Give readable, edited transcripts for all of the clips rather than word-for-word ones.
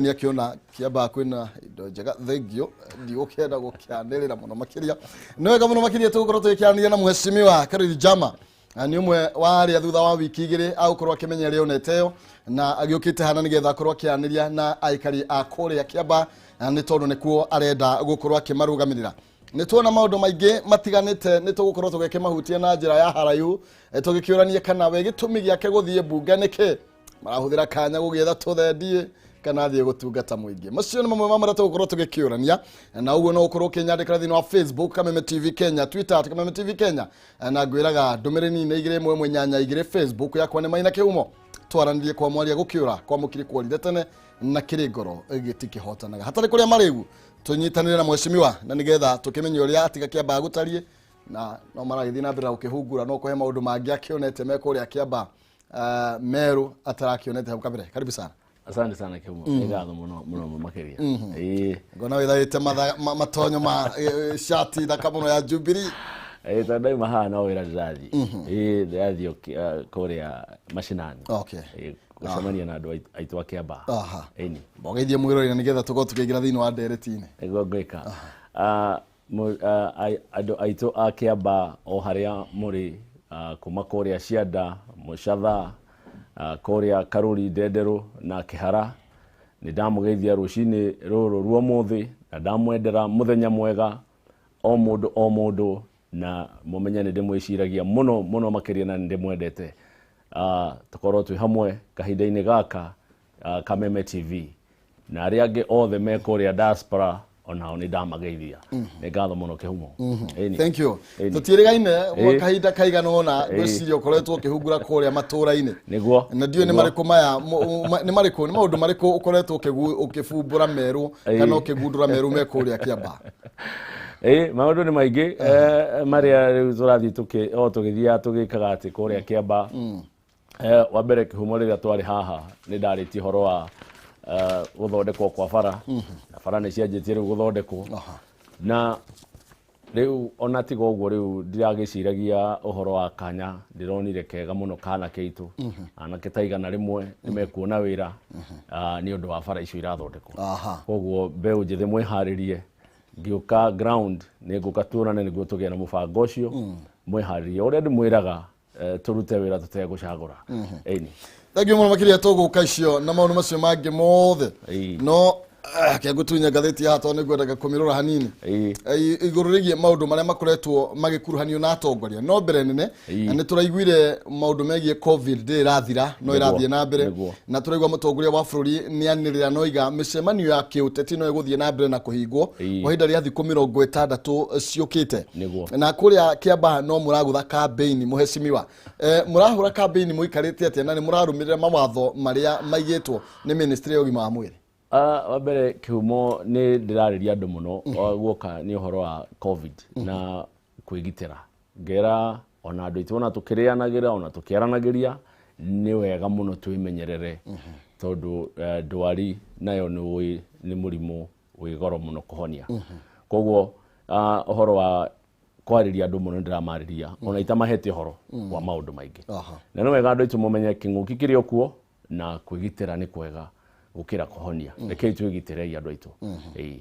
Nĩ akĩona Kiambaa kwĩna indo njega. Thengio, ndigũkĩenda gũkĩanĩrĩra mũno makĩria. Nĩ wega mũno makĩria tũgũkorwo tũgĩkĩaranĩria na mheshimiwa Karuri Jama. Na nĩ ũmwe wa arĩa thutha wa wiki 2 agũkorwo akĩmenya ĩrĩa onete ĩyo na agĩũkĩte hana nĩgetha akorwo akĩaranĩria na aikari a kũrĩa Kiambaa, na nĩ tondũ nĩkuo arenda gũkorwo akĩmarũgamĩrĩra. Nĩ tuona maũndũ maingĩ matiganĩte, nĩ tũgũkorwo tũgĩkĩmahutia na njĩra ya haraihu, tũgĩkĩũrania kana we gĩtũmi gĩake gũthiĩ mbunge nĩkĩ, marahũthĩra kanya gũgĩetha tũthendie kana athiĩ gũtungata mũingĩ. Macio nĩ mamwe ma marĩa tũgũkorwo tũgĩkĩũrania, na ũguo no ũkorwo ũkĩnyandĩkĩra thĩinĩ wa Facebook Kameme TV Kenya, Twitter at Kameme TV Kenya, na ngwĩraga ndũmĩrĩri nĩ 2 1 1 8 2. Facebook yakwa nĩ Maina Kĩhumo. Twaranĩrie kwa mwaria gũkĩũra kwa mũkiri kuorire tene na kĩrĩ ngoro gĩtikĩhotanaga. Hatarĩ kũrĩa marĩgu, tũnyitanĩre na mheshimiwa na nĩgetha tũkĩmenye ũrĩa atiga Kiambaa gũtariĩ, na no maragĩthiĩ na mbere na gũkĩhungura, no kũhe maũndũ mangĩ akĩonete me kũrĩa Kiambaa, Meru atarakĩonete hau kabere. Karibu sana. Asante sana Kĩhumo, nĩ ngatho mũno mũno makĩria. Ĩĩ. Ngona wĩthaĩte matonyo ma shati thaka mũno ya Jubilee. Ĩĩ, tondũ ndauma haha no wĩra ndĩrathiĩ. Ĩĩ, ndĩrathiĩ kũrĩa macinani. Ĩĩ, gũcemania na andũ aitũ a Kiambaa. Ĩni. Mbogeithie mwĩroreri na nĩgetha tũkorwo tũkĩingĩra thĩinĩ wa ndereti-inĩ. Nĩguo ngwĩka. Andũ aitũ a Kiambaa o harĩa mũrĩ, kuma kũrĩa Cianda, Mũcatha, kũrĩa Karuri, Ndenderũ na Kĩhara, nĩ ndamũgeithia rũcinĩ rũrũ rwa ũmũthĩ na ndamwendera mũthenya mwega o mũndũ o mũndũ, na mũmenye nĩ ndĩmwĩciragia mũno mũno makĩria na nĩ ndĩmwendete. Tũkorwo twĩ hamwe kahinda-inĩ gaka, Kameme TV na arĩa angĩ othe me kũrĩa diaspora onao nĩ ndamageithia. Nĩ ngatho mũno Kĩhumo. Ĩni. Thank you. Ĩni. Tũtiĩrĩgaine gwa Ĩĩ. kahinda kaigana ũna. Ĩĩ. Ngwĩciria ũkoretwo ũkĩhungura kũrĩa matũũra-inĩ. Nĩguo. Na ndiũĩ nĩ Nĩguo. marĩkũ maya, nĩ marĩkũ, nĩ maũndũ marĩkũ ũkoretwo ũkĩbumbũra merũ kana Ĩĩ. ũkĩgundũra merũ me kũrĩa Kiambaa? Ĩĩ, maũndũ nĩ maingĩ, marĩa rĩu tũrathiĩ o tũgĩthiaga tũgĩkaga atĩ kũrĩa Kiambaa. Wa mbere Kĩhumo, rĩrĩa twarĩ haha nĩ ndarĩtie ũhoro wa gũthondekwo kwa bara, na bara nĩ cianjĩtie rĩu gũthondekwo. Na rĩu ona tiga ũguo, rĩu ndiragĩciragia ũhoro wa kanya ndĩronire kega mũno kana keitũ, anake ta 100 nĩ mekuona wĩra, nĩ ũndũ wa bara icio irathondekwo. Koguo mbeũ njĩthĩ mwĩharĩrie, ngĩũka ground nĩ ngũka tuonane nĩguo tũgĩe na mũbango ũcio. Mwĩharĩrie ũrĩa ndĩmwĩraga, tũrute wĩra tũtegũcagũra. Ĩni. Thank you mũno makĩria. Tũgũka icio na maũndũ macio mangĩ mothe, Ĩĩ. no kĩngũtunya ngathĩti haha tondũ nĩngwendaga kũmĩrora hanini. Ĩĩ. Igũrũ rĩgiĩ maũndũ marĩa makoretwo magĩkuruhanio na atongoria, no mbere nene, Ĩĩ. nĩ tũraiguire maũndũ megiĩ COVID ndĩrĩ ĩrathira, no ĩrathiĩ na mbere, na tũraigua mũtongoria wa bũrũri nĩ anĩrĩra noiga mĩcemanio ya kĩũteti no ĩgũthiĩ na mbere na kũhingwo kwa ihinda rĩa thikũ 60 ciũkĩte. Na kũrĩa Kiambaa no mũragũtha kambĩini. Mũhecimiwa, mũrahũra kambĩini mũikarĩte atĩa, na nĩ mũrarũmĩrĩra mawatho marĩa maigĩtwo nĩ ministry ya ũgima wa mwĩrĩ? Wa mbere Kĩhumo, nĩ ndĩrarĩria andũ mũno guoka nĩ ũhoro wa COVID na kwĩgitĩra, ngera ona andũ aitũ ona tũkĩrĩanagĩra ona tũkĩaranagĩria nĩ wega mũno twĩmenyerere, tondũ ndwari nayo nĩ ũĩ nĩ mũrimũ wĩ goro mũno kũhonia. Koguo ũhoro wa kwarĩria andũ mũno nĩ ndĩramarĩria ona itamahete ũhoro wa maũndũ maingĩ. Na nĩ wega andũ aitũ mũmenye kĩng'ũki kĩrĩ o kuo na kwĩgitĩra nĩ kwega gũkĩra kũhonia. Rekei twĩgitĩrei andũ aitũ. Ĩĩ.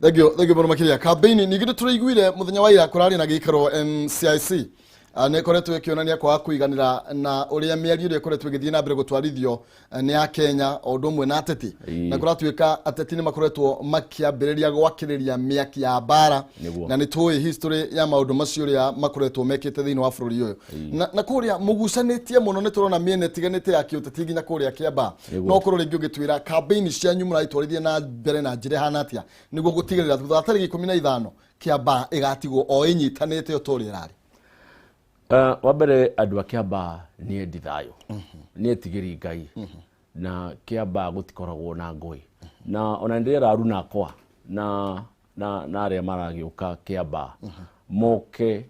Thank you, thank you mũno makĩria. Kambĩini ningĩ nĩ tũraiguire mũthenya wa ira kũrarĩ na gĩikaro NCIC. Nĩ ĩkoretwo ĩkĩonania kwaga kũiganĩra na ũrĩa mĩario ĩrĩa ĩkoretwo ĩgĩthiĩ na mbere gũtwarithio nĩ Akenya o ũndũ ũmwe na ateti. Na kũratuĩka ateti nĩ makoretwo makĩambĩrĩria gwakĩrĩria mĩaki ya mbara, na nĩ tũĩ history ya maũndũ macio ũrĩa makoretwo mekĩte thĩinĩ wa bũrũri ũyũ. Na kũrĩa mũgucanĩtie mũno, nĩ tũrona mĩena ĩtiganĩte ya kĩũteti nginya kũrĩa Kiambaa. No ũkorwo rĩngĩ ũgĩtwĩra kambĩini cianyu mũraitwarithia na mbere na njĩra ĩhana atĩa nĩguo gũtigĩrĩra thutha wa tarĩki 15 Kiambaa ĩgatigwo o ĩnyitanĩte o ta ũrĩa ĩrarĩ? Wa mbere andũ a Kiambaa nĩ endi thayũ, nĩ etigĩri Ngai, na Kiambaa gũtikoragwo na ngũĩ, na ona nĩ ndĩrera aruna akwa na arĩa maragĩũka Kiambaa moke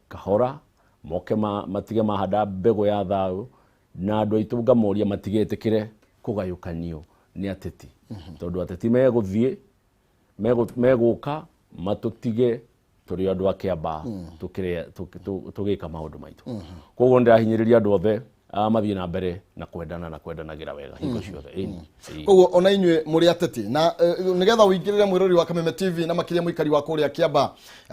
kahora, moke matige mahanda mbegũ ya thayũ, na andũ aitũ ngamoria matigetĩkĩre kũgayũkanio nĩ ateti, tondũ ateti megũthiĩ megũka matũtige tũrĩ andũ a Kiambaa tũgĩka maũndũ maitũ. Koguo ndĩrahinyĩrĩria andũ othe. Mathiĩ na mbere na kwendana na kwendanagĩra wega hingo ciothe. Ĩni. Ĩĩ. Koguo ona inyuĩ mũrĩ ateti na nĩgetha ũingĩrĩre mwĩrori wa Kameme TV na makĩria mũikari wa kũrĩa Kĩamba,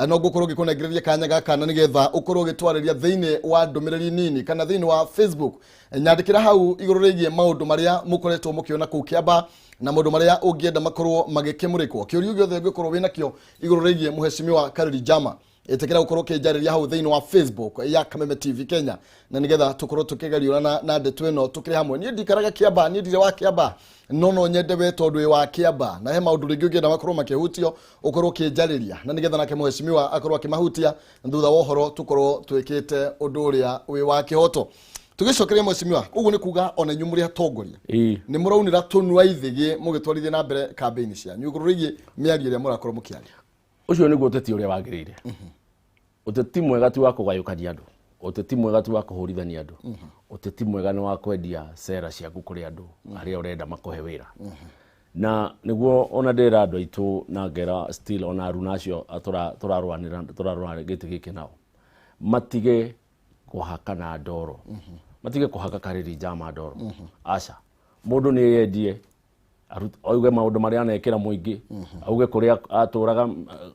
no ngũkorwo ngĩkũnengereria kanya gaka na nĩgetha ũkorwo ũgĩtwarĩria thĩinĩ wa ndũmĩrĩri nini kana thĩinĩ wa Facebook. Nyandĩkĩra hau igũrũ rĩgiĩ maũndũ marĩa mũkoretwo mũkĩona kũu Kĩamba na maũndũ marĩa ũngĩenda makorwo magĩkĩmũrĩkwo. Kĩũria gĩothe ũngĩkorwo wĩnakĩo igũrũ rĩgiĩ mũheshimiwa Karuri Jama, ĩtĩkĩra gũkorwo ũkĩnjarĩria hau thĩinĩ wa Facebook ya Kameme TV Kenya na nĩgetha tũkorwo tũkĩgariũrana na ndeto ĩno tũkĩrĩ hamwe. Niĩ ndikaraga Kĩamba, niĩ ndirĩ wa Kĩamba, no no nyende we tondũ wĩ wa Kĩamba na he maũndũ rĩngĩ ũngĩenda makorwo makĩhutio ũkorwo ũkĩnjarĩria na nĩgetha nake mũheshimiwa akorwo akĩmahutia thutha wa ũhoro tũkorwo twĩkĩte ũndũ ũrĩa wĩ wa kĩhoto. Tũgĩcokeria mũheshimiwa, ũguo nĩ kuga ona inyuĩ mũrĩ atongoria nĩ mũraunĩra tũnua ithĩgĩ mũgĩtwarithia na mbere kambĩini cianyu igũrũ rĩgiĩ mĩario ĩrĩa mũrakorwo mũkĩaria. Ũcio nĩguo ũteti ũrĩa wagĩrĩire. Ũteti mwega ti wa kũgayũkania andũ, ũteti mwega ti wa kũhũrithania andũ, ũteti mwega nĩ wa kwendia cera ciaku kũrĩ andũ arĩa ũrenda makũhe wĩra. Na nĩguo ona ndĩra andũ aitũ na ngera still ona aruna acio tũrarũanĩra tũrarũa gĩtĩ gĩkĩ nao matige kũhakana ndoro, matige kũhaka Kariri Jama ndoro. Aca, mũndũ nĩ eyendie, auge maũndũ marĩa anekĩra mũingĩ, auge kũrĩa atũraga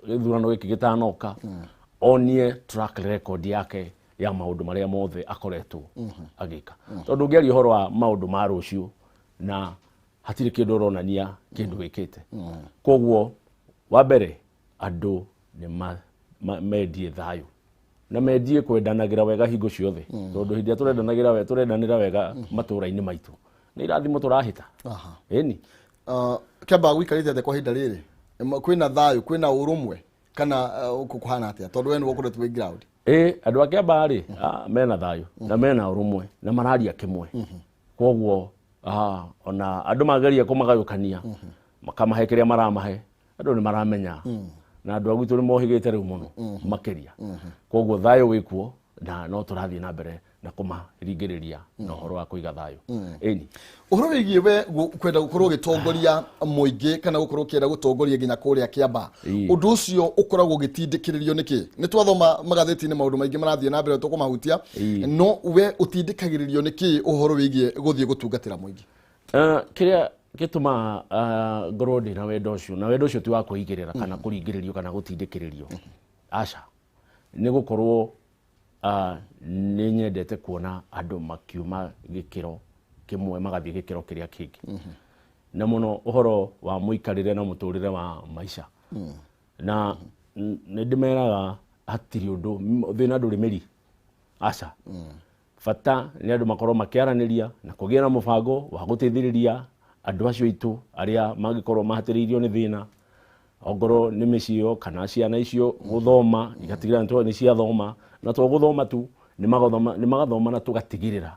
gĩthurano gĩkĩ gĩtanoka, onie track record yake ya maũndũ marĩa mothe akoretwo agĩka. Tondũ ũngĩaria ũhoro wa maũndũ ma rũciũ na hatirĩ kĩndũ ũronania kĩndũ wĩkĩte. Koguo wa mbere andũ nĩ mendie thayũ na mendie kwendanagĩra wega hingo ciothe, tondũ hĩndĩ ĩrĩa tũrendanagĩra wega, tũrendanĩra wega matũũra-inĩ maitũ nĩ irathimo tũrahĩta. Ĩni. Kĩamba gũikarĩte atĩa kwa ihinda rĩrĩ? Kwĩna thayũ, kwĩna ũrũmwe kana kũhana atĩa? Tondũ we nĩwe ũkoretwo wĩ ground. Ĩ, andũ a Kĩamba rĩ, mena thayũ na mena ũrũmwe na mararia kĩmwe. Koguo ona andũ mageria kũmagayũkania makamahe kĩrĩa maramahe, andũ nĩ maramenya na andũ a gwitũ nĩ mohĩgĩte rĩu mũno makĩria. Koguo thayũ wĩkuo na no tũrathiĩ na mbere na kũmaringĩrĩria na ũhoro wa kũiga thayũ. Ĩni. Ũhoro wĩgiĩ we kwenda gũkorwo ũgĩtongoria mũingĩ kana gũkorwo ũkĩenda gũtongoria nginya kũrĩa Kĩamba, ũndũ ũcio ũkoragwo ũgĩtindĩkĩrĩrio nĩkĩ? Nĩ twathoma magathĩti-inĩ maũndũ maingĩ marathiĩ na mbere tũkũmahutia, no we ũtindĩkagĩrĩrio nĩkĩ ũhoro wĩgiĩ gũthiĩ gũtungatĩra mũingĩ? Kĩrĩa gĩtũmaga ngorwo ndĩna wendo ũcio, na wendo ũcio ti wa kwĩigĩrĩra kana kũringĩrĩrio kana gũtindĩkĩrĩrio, aca, nĩ gũkorwo nĩ nyendete kuona andũ makiuma gĩkĩro kĩmwe magathiĩ gĩkĩro kĩrĩa kĩngĩ, na mũno ũhoro wa mũikarĩre na mũtũrĩre wa maica. Na nĩ ndĩmeraga hatirĩ ũndũ thĩna ndũrĩ mĩri, aca. Bata nĩ andũ makorwo makĩaranĩria na kũgĩa na mũbango wa gũteithĩrĩria andũ acio aitũ arĩa mangĩkorwo mahatĩrĩirio nĩ thĩna, ongorwo nĩ mĩciĩ ĩyo kana ciana icio gũthoma, igatigĩrĩra nĩ ciathoma, na to gũthoma tu, nĩ magathoma na tũgatigĩrĩra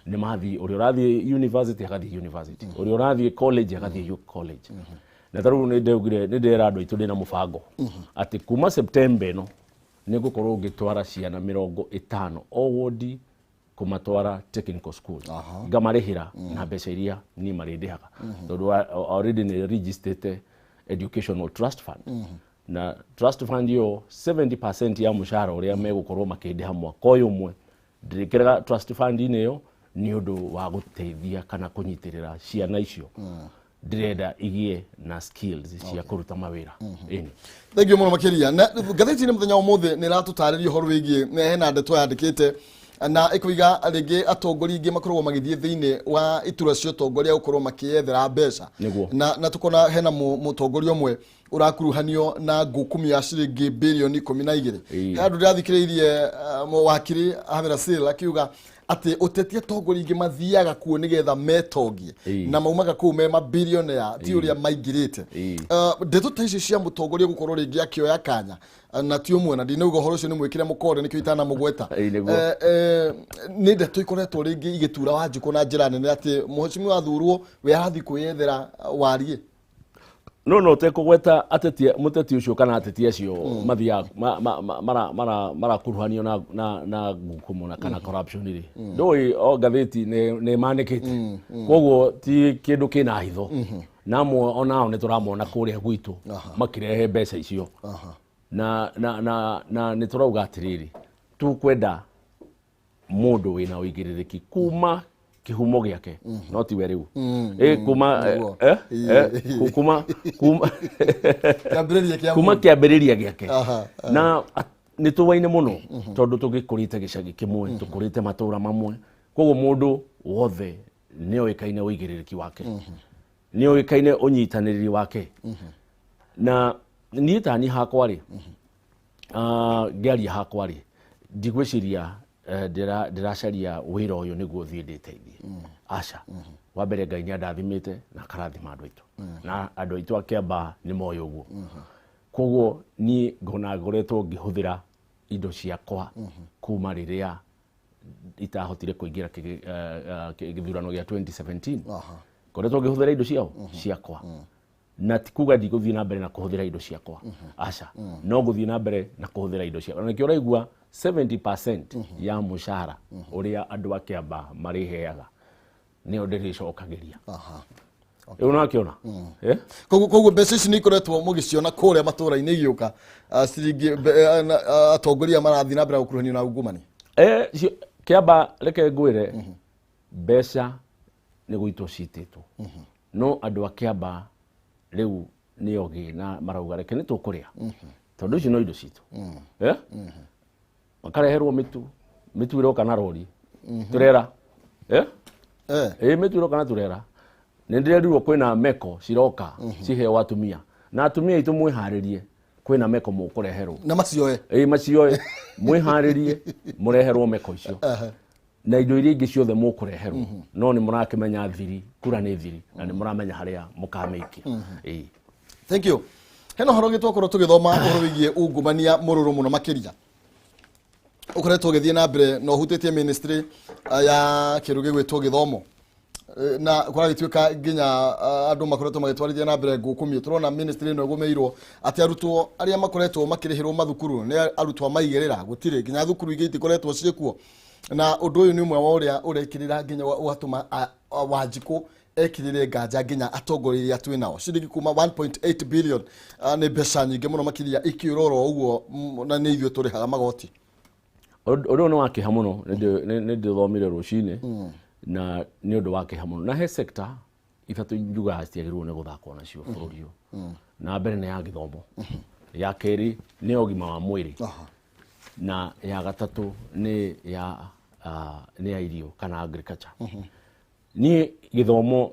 nĩ mathiĩ, ũrĩa ũrathiĩ university agathiĩ university, ũrĩa ũrathiĩ college agathiĩ college. Na ta rĩu nĩ ndaugire, nĩ ndĩrera andũ aitũ ndĩna mũbango atĩ kuma September ĩno nĩ ngũkorwo ngĩtwara ciana 50 o wodi kũmatwara technical school, ngamarĩhĩra na mbeca iria niĩ marĩndĩhaga, tondũ already nĩ registered educational trust fund, na trust fund ĩyo 70% ya mũcara ũrĩa megũkorwo makĩndĩha mwaka ũyũ ũmwe ndĩrĩkĩraga trust fund-inĩ ĩyo nĩ ũndũ wa gũteithia kana kũnyitĩrĩra ciana icio ndĩrenda igĩe na skills cia kũruta mawĩra. Ĩni. Thank you mũno makĩria. Na ngathĩti-inĩ mũthenya wa ũmũthĩ nĩ ĩratũtarĩria ũhoro wĩgiĩ, hena ndeto yandĩkĩte na ĩkoiga rĩngĩ atongoria aingĩ makoragwo magĩthiĩ thĩinĩ wa iturwa cia ũtongoria gũkorwo makĩyethera mbeca. Na tũkona hena mũtongoria ũmwe ũrakuruhanio na ngũkumi ya ciringi birioni 12. He andũ ndĩrathikĩrĩirie wakiri Ahmed Asil akiuga atĩ ũteti atongoria aingĩ mathiaga kuo nĩgetha metongie na maumaga kũu me mabilionea, ti ũrĩa maingĩrĩte. Ndeto ta icio cia mũtongoria gũkorwo rĩngĩ akĩoya kanya na ti ũmwe, na ndinauga ũhoro ũcio nĩ mwĩkĩre mũkonde nĩkĩo itanamũgweta. Nĩ ndeto ikoretwo rĩngĩ igĩtura Wanjikũ na njĩra nene atĩ mũhecimiwa athurwo we arathiĩ kwĩyethera wariĩ. No ũtekũgweta ateti, mũteti ũcio kana ateti acio mathiaga marakuruhanio na ngukumo na kana corruption rĩ, ndũĩ o ngathĩti nĩ manĩkĩte, koguo ti kĩndũ kĩna hitho, na amwe onao nĩ tũramona kũrĩa gwitũ makĩrehe mbeca icio. Na nĩ tũrauga atĩrĩrĩ, tũkwenda Mũndũ wĩna ũigĩrĩrĩki kuma kĩhumo gĩake, no tiwe rĩu. Kuma Nĩguo. kuma kuma Kĩambĩrĩria kĩa kuma mũndũ. Kĩambĩrĩria gĩake. Na nĩ tũwaine mũno tondũ tũgĩkũrĩte gĩcagi kĩmwe, tũkũrĩte matũra mamwe, koguo mũndũ wothe nĩ oĩkaine ũigĩrĩrĩki wake, nĩ oĩkaine ũnyitanĩrĩri wake. Na niĩ tani hakwa rĩ, ngĩaria hakwa rĩ, ndigwĩciria ndĩracaria wĩra ũyũ nĩguo thiĩ ndĩteithie, aca. Wa mbere, Ngai nĩ andathimĩte na akarathima andũ aitũ, na andũ aitũ a Kĩambaa nĩ moĩ ũguo. Koguo niĩ ngona ngoretwo ngĩhũthĩra indo ciakwa kuma rĩrĩa itahotire kũingĩra gĩthurano gĩa 2017. Ngoretwo ngĩhũthĩra indo ciao ciakwa, na ti kuga ndigũthiĩ na mbere na kũhũthĩra indo ciakwa, aca, no ngũthiĩ na mbere na kũhũthĩra indo ciakwa. Na nĩkĩo ũraigua 70% ya mũcara ũrĩa andũ a Kĩambaa marĩheaga nĩyo ndĩrĩcokagĩria. Rĩu nakĩona. Eh? Koguo mbeca ici nĩ ikoretwo mũgĩciona kũrĩa matũra-inĩ igĩũka, ciringi atongoria marathiĩ na mbere gũkuruhanio na ungumania? Kĩamba reke ngwĩre, mbeca nĩ gũitwo citĩtwo, no andũ a Kĩamba rĩu nĩ ogĩ na marauga reke nĩ tũkũrĩa tondũ ici no indo citũ. Eh? Makareherwo mĩtu, mĩtu ĩroka na rori turera. Eh? Ĩ, mĩtu ĩroka na turera. Nĩ ndĩrerirwo kwĩna meko ciroka ciheo atumia, na atumia aitũ mwĩharĩrie, kwĩna meko mũkũreherwo. Na macioe. Ĩ, macioe, mwĩharĩrie mũreherwo meko icio na indo iria ingĩ ciothe mũkũreherwo, no nĩ mũrakĩmenya thiri kura nĩ thiri na nĩ mũramenya harĩa mũkamĩikia. Ĩ. Thank you. Hena ũhoro ũngĩ twakorwo tũgĩthoma, ũhoro wĩgiĩ ungumania mũrũrũ mũno makĩria ũkoretwo ũgĩthiĩ na mbere na ũhutĩtie ministry ya kĩndũ gĩgwĩtwo gĩthomo. Na kũragĩtuĩka nginya andũ makoretwo magĩtwarithia na mbere ngũkũmio. Tũrona ministry ĩno ĩgũmĩirwo atĩ arutwo arĩa makoretwo makĩrĩhĩrwo mathukuru nĩ arutwo a maigĩrĩra, gũtirĩ nginya thukuru ingĩ itikoretwo ciĩkuo, na ũndũ ũyũ nĩ ũmwe wa ũrĩa ũrekĩrĩra nginya ũgatũma Wanjikũ ekĩrĩre nganja nginya atongoria arĩa twĩ nao. Ciringi kuma 1.8 billion nĩ mbeca nyingĩ mũno makĩria ikĩũra oro ũguo, na nĩ ithuĩ tũrĩhaga magoti. Ũndũ ũyũ nĩ wa kĩeha mũno. Nĩ ndĩthomire rũcinĩ na nĩ ũndũ wa kĩeha mũno. Na he sector ithatũ njugaga citiagĩrĩirwo nĩ gũthakwo nacio bũrũri ũyũ. Na mbere nĩ ya gĩthomo, ya kerĩ nĩ ya ũgima wa mwĩrĩ, na ya gatatũ nĩ ya irio kana agriculture. Niĩ gĩthomo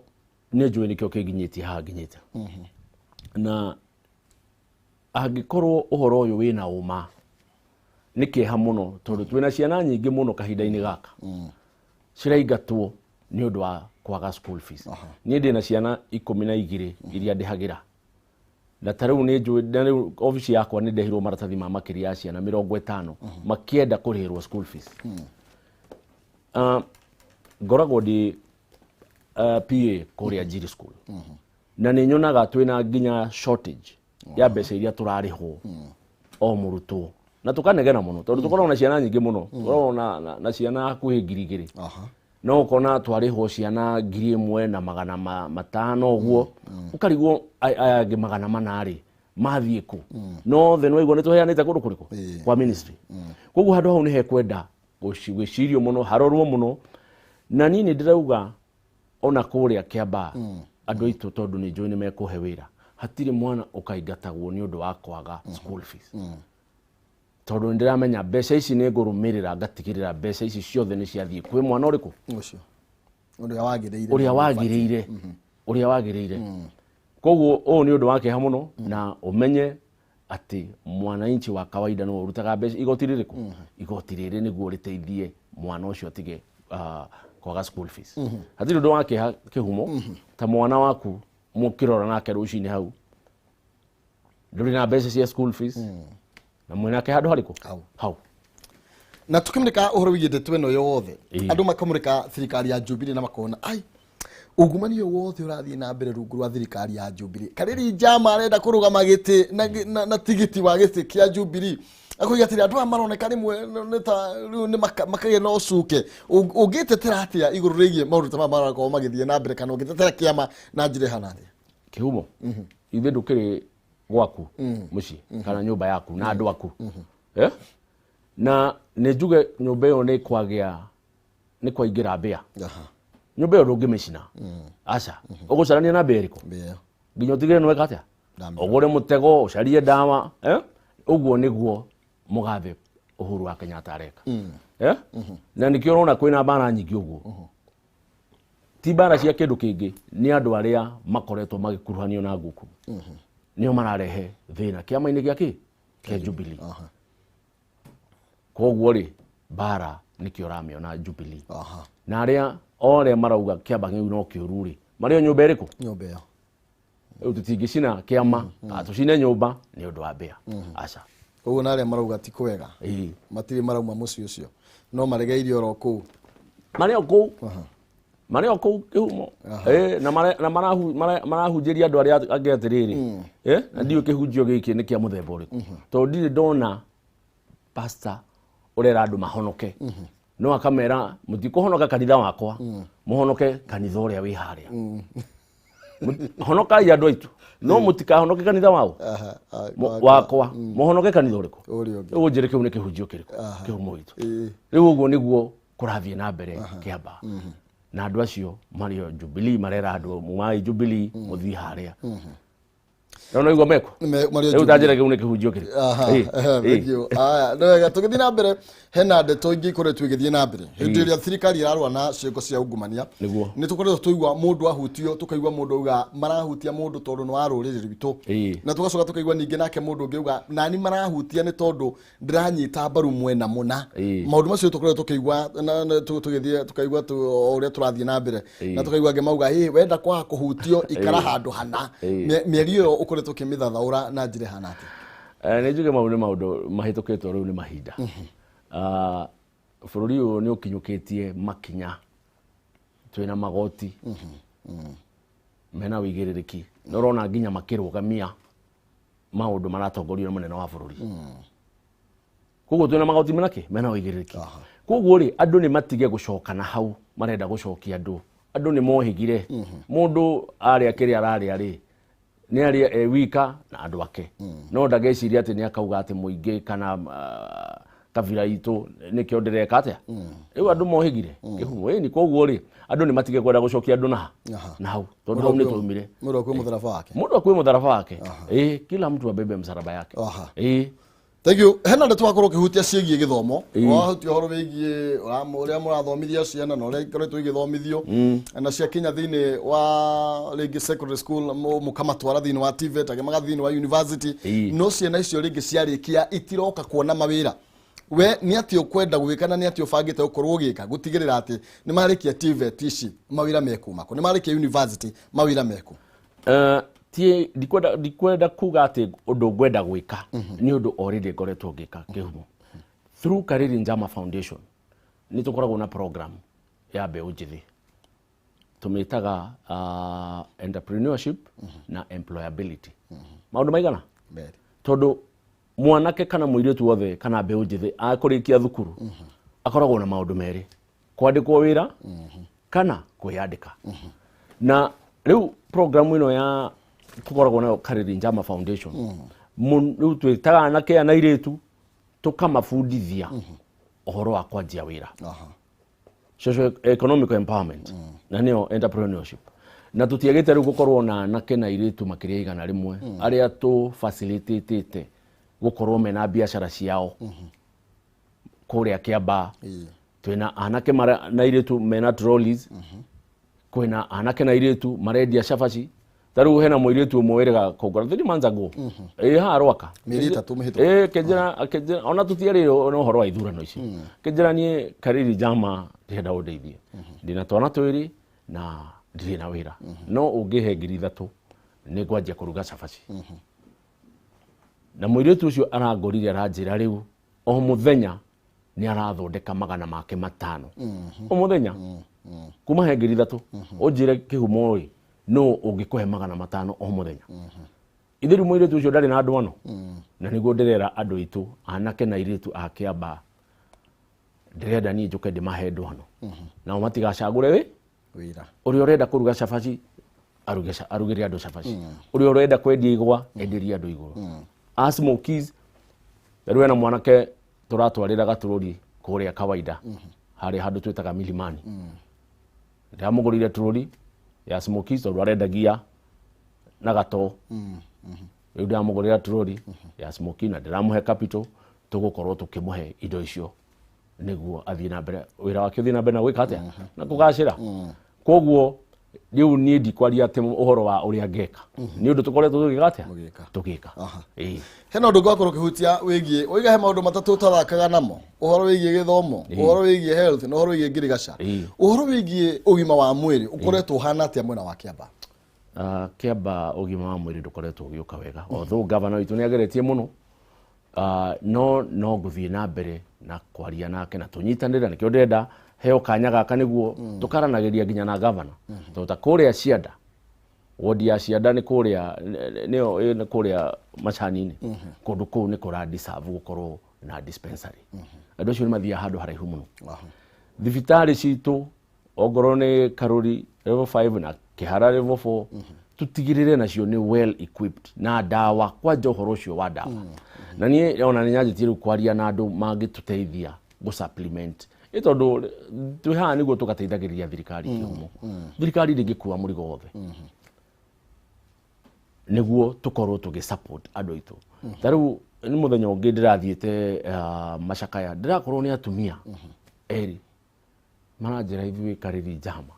nĩ njũĩ nĩkĩo kĩnginyĩtie haha nginyĩte, na angĩkorwo ũhoro ũyũ wĩna ũma nĩ kĩeha mũno tondũ twĩna ciana nyingĩ mũno kahinda-inĩ gaka ciraingatwo nĩ ũndũ wa kwaga school fees. Niĩ ndĩna ciana 12 iria ndĩhagĩra, na ta rĩu nĩ njũĩ, na rĩu obici yakwa nĩ ndehirwo maratathi ma makĩria ya ciana 50 makĩenda kũrĩhĩrwo school fees. Ngoragwo ndĩ PA kũrĩa Njiri School, na nĩ nyonaga twĩna nginya shortage ya mbeca iria tũrarĩhwo o mũrutwo, na tũkanegena mũno tondũ tũkoragwo na ciana nyingĩ mũno, tũkoragwo na ciana hakuhĩ 2000. No ũkona twarĩhwo ciana 1500 ũguo, ũkarigwo aya angĩ 400 rĩ mathiĩ kũ? No othe nĩ waigua nĩ tũheanĩte kũndũ kũrĩkũ? Kwa ministry. Koguo handũ hau nĩ hekwenda gwĩcirio mũno, harorwo mũno. Na niĩ nĩ ndĩrauga ona kũrĩa Kĩambaa andũ aitũ, tondũ nĩ njũĩ nĩ mekũhe wĩra, hatirĩ mwana ũkaingatagwo nĩ ũndũ wa kwaga school fees, tondũ nĩ ndĩramenya mbeca ici nĩ ngũrũmĩrĩra ngatigĩrĩra mbeca ici ciothe nĩ ciathiĩ kwĩ mwana ũrĩkũ. Ũcio ũrĩa wagĩrĩire. Ũrĩa wagĩrĩire, ũrĩa wagĩrĩire. Koguo ũyũ nĩ ũndũ wa kĩeha mũno, na ũmenye atĩ mwananchi wa kawaida nĩwe ũrutaga mbeca igoti rĩrĩkũ, igoti rĩrĩ nĩguo rĩteithie mwana ũcio atige kwaga school fees. Hatirĩ ũndũ wa kĩeha kĩhumo ta mwana waku mũkĩrora nake rũcinĩ hau ndũrĩ na mbeca cia school fees na mwĩnake handũ harĩkũ? Hau. Hau. Na tukimurika ũhoro wĩgiĩ ndeto ĩno yothe, andũ makamũrĩka thirikari ya Jubilee na makona ai ungumania ũyũ wothe ũrathiĩ na mbere rungu rwa thirikari ya Jubilee. Karĩri Njama arenda kũrũgama gĩtĩ na tigiti wa gĩtĩ kĩa Jubilee, akoiga atĩrĩ andũ aya maroneka rĩmwe nĩ ta rĩu nĩ makagĩa na ũcuke. Ũngĩtetera atĩa igũrũ rĩgiĩ maũndũ ta maya marakorwo magĩthiĩ na mbere, kana ũngĩtetera kĩama na njĩra ĩhana atĩa? Kĩhumo, ithuĩ ndũkĩrĩ gwaku mũciĩ kana nyũmba yaku na andũ aku. Eh? Na nĩ njuge nyũmba ĩyo nĩ kwagĩa nĩ kwaingĩra mbĩa. Nyũmba ĩyo ndũngĩmĩcina. Aca. Ũgũcarania na mbĩa ĩrĩkũ? Mbĩa. Nginya ũtigĩrĩre nĩ weka atĩa? Ũgũre mũtego, ũcarie ndawa, eh? Ũguo nĩguo mũgathe Uhuru wa Kenyatta areka. Eh? Na nĩkĩo ũrona kwĩna mbara nyingĩ ũguo. Ti mbara cia kĩndũ kĩngĩ, nĩ andũ arĩa makoretwo magĩkuruhanio na nguku. Nĩo mararehe thĩna kĩama-inĩ gĩa kĩ? Kĩa Jubilee. Koguo rĩ, mbara nĩkĩo ũramĩona Jubilee. Na arĩa othe marauga kĩama kĩu no kĩũru rĩ, marĩ o nyũmba ĩrĩkũ? Nyũmba ĩyo. Rĩu tũtingĩcina kĩama, kana tũcine nyũmba nĩ ũndũ wa mbĩa. Aca. Koguo na arĩa marauga ti kwega. Matirĩ marauma mũciĩ ũcio. No maregeire oro kũu. Marĩ o kũu. Marĩ o kũu kĩhumo. Na marahunjĩria andũ arĩa angĩ atĩrĩrĩ. Na ndiũĩ kĩhunjio gĩkĩ nĩ kĩa mũthemba ũrĩkũ. Tondũ ndirĩ ndona pastor ũrera andũ mahonoke. No akamera mũtikũhonoka kanitha wakwa, mũhonoke kanitha ũrĩa wĩ harĩa. Honokai andũ aitũ, no mũtikahonoke kanitha wao. Wakwa, mũhonoke kanitha ũrĩkũ? Rĩu ũnjĩre kĩu nĩ kĩhunjio kĩrĩkũ? Kĩhumo gitũ. Rĩu ũguo nĩguo kũrathiĩ na mbere Kĩamba. Na andũ acio marĩ o Jubilee, marera andũ mumai Jubilee, mũthiĩ harĩa. No no igua meko. Rĩu ta njĩra kĩu nĩ kĩhunjio kĩrĩkũ? Thank you. Aya, nĩ wega tũgĩthiĩ na mbere hena ndeto ingĩ ikoretwo igĩthiĩ na mbere. Hĩndĩ ĩrĩa thirikari ĩrarũa na ciĩko cia ungumania, nĩ tũkoretwo tũigua mũndũ ahutio, tũkaigua mũndũ auga marahutia mũndũ tondũ nĩ wa rũrĩrĩ rwitũ. Na tũgacoka tũkaigua ningĩ nake mũndũ ũngĩ auga nani marahutia nĩ tondũ ndĩranyita mbaru mwena mũna. Maũndũ macio tũkoretwo tũkĩigua tũgĩthiĩ tũkaigua o ũrĩa tũrathiĩ na mbere. Na tũkaigua angĩ mauga, hĩ, wenda kwaga kũhutio ikara handũ hana. Mĩario ĩyo ũkoretwo ũkĩmĩthathaũra na njĩra ĩhana atĩa? Nĩ njuge mau nĩ maũndũ mahĩtũkĩtwo rĩu nĩ mahinda. Bũrũri ũyũ nĩ ũkinyũkĩtie makinya, twĩna magoti mena ũigĩrĩrĩki, na ũrona nginya makĩrũgamia maũndũ maratongorio nĩ mũnene wa bũrũri. Koguo twĩna magoti mena kĩ? Mena ũigĩrĩrĩki. Koguo rĩ, andũ nĩ matige gũcoka na hau marenda gũcokia andũ. Andũ nĩ mohĩgire. Mũndũ arĩa kĩrĩa ararĩa rĩ, nĩ arĩa e wika na andũ ake. No ndageciria atĩ nĩ akauga atĩ mũingĩ kana kabira itũ nĩkĩo ndĩreka atĩa. Rĩu andũ mohĩgire. Kĩhumo ĩni, koguo rĩ, andũ nĩ matige kwenda gũcokia andũ na hau. Tondũ hau nĩ twaumire. Mũndũ akue mũtharaba wake. Mũndũ akue mũtharaba wake. Kila mtu abebe msalaba yake. Thank you. Hena ndeto wakorwo ũkĩhutia ciĩgiĩ gĩthomo. Wahutia ũhoro wĩgiĩ ũrĩa mũrathomithia ciana na ũrĩa ikoretwo igĩthomithio. Na ciakinya thĩinĩ wa rĩngĩ secondary school, mũkamatwara thĩinĩ wa TVET, angĩ magathiĩ thĩinĩ wa university. No ciana icio rĩngĩ ciarĩkia itiroka kuona mawĩra. We nĩ atĩ ũkwenda gwĩka na nĩ atĩ ũbangĩte gũkorwo ũgĩka gũtigĩrĩra atĩ nĩ marĩkia TVET ici mawĩra mekuma kũ, nĩ marĩkia university mawĩra meku. Ti ndikwenda kuga atĩ ũndũ ngwenda gwĩka nĩ ũndũ already ngoretwo ngĩka kĩhumo. Through Kariri Njama Foundation nĩ tũkoragwo na program ya mbeũ njĩthĩ. Tũmĩtaga entrepreneurship na employability. Maũndũ maigana? Tondũ mwanake kana mũirĩtu wothe kana mbeũ njĩthĩ akũrĩkia thukuru akoragwo na maũndũ merĩ, kwandĩkwo wĩra kana kwĩyandĩka. Na rĩu program ĩno ya tũkoragwo nayo Kariri Njama Foundation, rĩu twĩtaga anake aya na airĩtu tũkamabundithia ũhoro wa kwanjia wĩra. Social economic empowerment na nĩyo entrepreneurship. Na tũtiagĩte rĩu gũkorwo na anake na airĩtu makĩria igana rĩmwe arĩa tũ facilitatĩte gũkorwo mena biacara ciao kũrĩa Kĩambaa. Twĩna anake na airĩtu mena trolleys. Kwĩna anake na airĩtu marendia cabaci. Ta rĩu hena mũirĩtu ũmwe wĩrĩga kũngora 3 months ago. Haha Rwaka. Mĩeri ĩtatũ mĩhĩtũku. Kĩnjĩra, ona tũtiarĩ na ũhoro wa ithurano ici. Kĩnjĩra niĩ Kariri Njama ndĩrenda ũndeithie. Ndĩna twana twĩrĩ na ndirĩ na wĩra. No ũngĩhe ngiri ithatũ nĩ ngwanjia kũruga cabaci. Na mũirĩtu ũcio arangorire aranjĩra rĩu o mũthenya nĩ arathondeka magana make matano. O mũthenya. Kuma he ngiri ithatũ. Ũnjĩre kĩhumo ĩ, no ũngĩkũhe magana matano o mũthenya. Ithe rĩu mũirĩtu ũcio ndarĩ na ndwano. Na nĩguo ndĩrera andũ aitũ, anake na airĩtu a Kĩambaa. Ndĩrenda niĩ njũke ndĩmahe ndwano. Nao matigacagũre wĩ wĩra. Ũrĩa ũrenda kũruga cabaci, arugĩre andũ cabaci. Ũrĩa ũrenda kwendia igwa, enderie andũ igwa. A smokies, rĩu hena mwanake Tũratwarĩra gaturori kũrĩa kawaida harĩa handũ twĩtaga Milimani. Ndĩramũgũrĩire turori ya smokies tondũ arendagia na gato. Rĩu ndĩramũgũrĩra turori ya smoky na ndĩramũhe capital, tũgũkorwo tũkĩmũhe indo icio nĩguo athiĩ na mbere wĩra wake, ũthiĩ na mbere na gwĩka atĩa na kũgacĩra. Koguo rĩu niĩ ndikwaria atĩ ũhoro wa ũrĩa ngeka, nĩ ũndũ tũkoretwo tũgĩka atĩa? Mũgĩka. Tũgĩka. Ĩĩ. Hena ũndũ ũngĩ wakorwo ũkĩhutia wĩgiĩ ũiga he maũndũ matatũ ũtathakaga namo: ũhoro wĩgiĩ gĩthomo, ũhoro wĩgiĩ health na ũhoro wĩgiĩ ngirigaca. Ũhoro wĩgiĩ ũgima wa mwĩrĩ ũkoretwo ũhana atĩa mwena wa Kĩamba? Kĩamba ũgima wa mwĩrĩ ndũkoretwo ũgĩũka wega, although gavana witũ nĩ ageretie mũno. No ngũthiĩ na mbere na kwaria nake na tũnyitanĩre. Nĩkĩo ndĩrenda heo kanya gaka nĩguo tũkaranagĩria nginya na gavana, tondũ ta kũrĩa Cianda, wodi ya Cianda nĩ kũrĩa nĩyo nĩ kũrĩa macani-inĩ, kũndũ kũu nĩ kũra deserve gũkorwo na dispensary. Andũ acio nĩ mathiaga handũ haraihu mũno. Thibitarĩ citũ, ongorwo nĩ Karuri level 5 na Kĩhara level 4, tutigĩrĩre nacio nĩ well equipped na ndawa, kwanja ũhoro ũcio wa ndawa. Na niĩ ona nĩ nyanjĩtie rĩu kwaria na andũ mangĩtũteithia gũ supplement, ĩ tondũ twĩ haha nĩguo tũgateithagĩrĩria thirikari kĩhumo. Thirikari ndĩngĩkua mũrigo wothe, nĩguo tũkorwo tũgĩ support andũ aitũ. Ta rĩu nĩ mũthenya ũngĩ ndĩrathiĩte macakaya, ndĩrakorwo nĩ atumia erĩ maranjĩra, "Ithuĩ Karĩri Njama,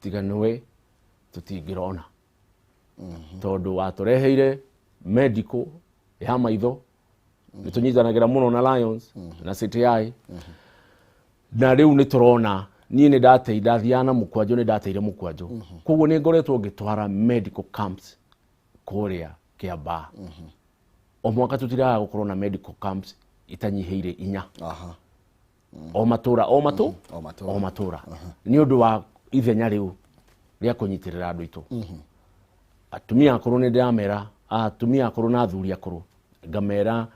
tiga nĩwe tũtingĩrona, tondũ watũreheire medical ya maitho." Nĩ tũnyitanagĩra mũno na Lions na CTI, na rĩu nĩ tũrona niĩ nĩ ndatei ndathiaga na mũkwanjũ, nĩ ndateire mũkwanjũ. Koguo nĩ ngoretwo ngĩtwara medical camps kũrĩa Kĩambaa. O mwaka tũtiraga gũkorwo na medical camps itanyihĩire 4 o matũra o matũ O matũra. O matũra, nĩ ũndũ wa ithenya rĩu rĩa kũnyitĩrĩra andũ aitũ, atumia akũrũ. Nĩ ndĩramera atumia akũrũ na athuri akũrũ, ngamera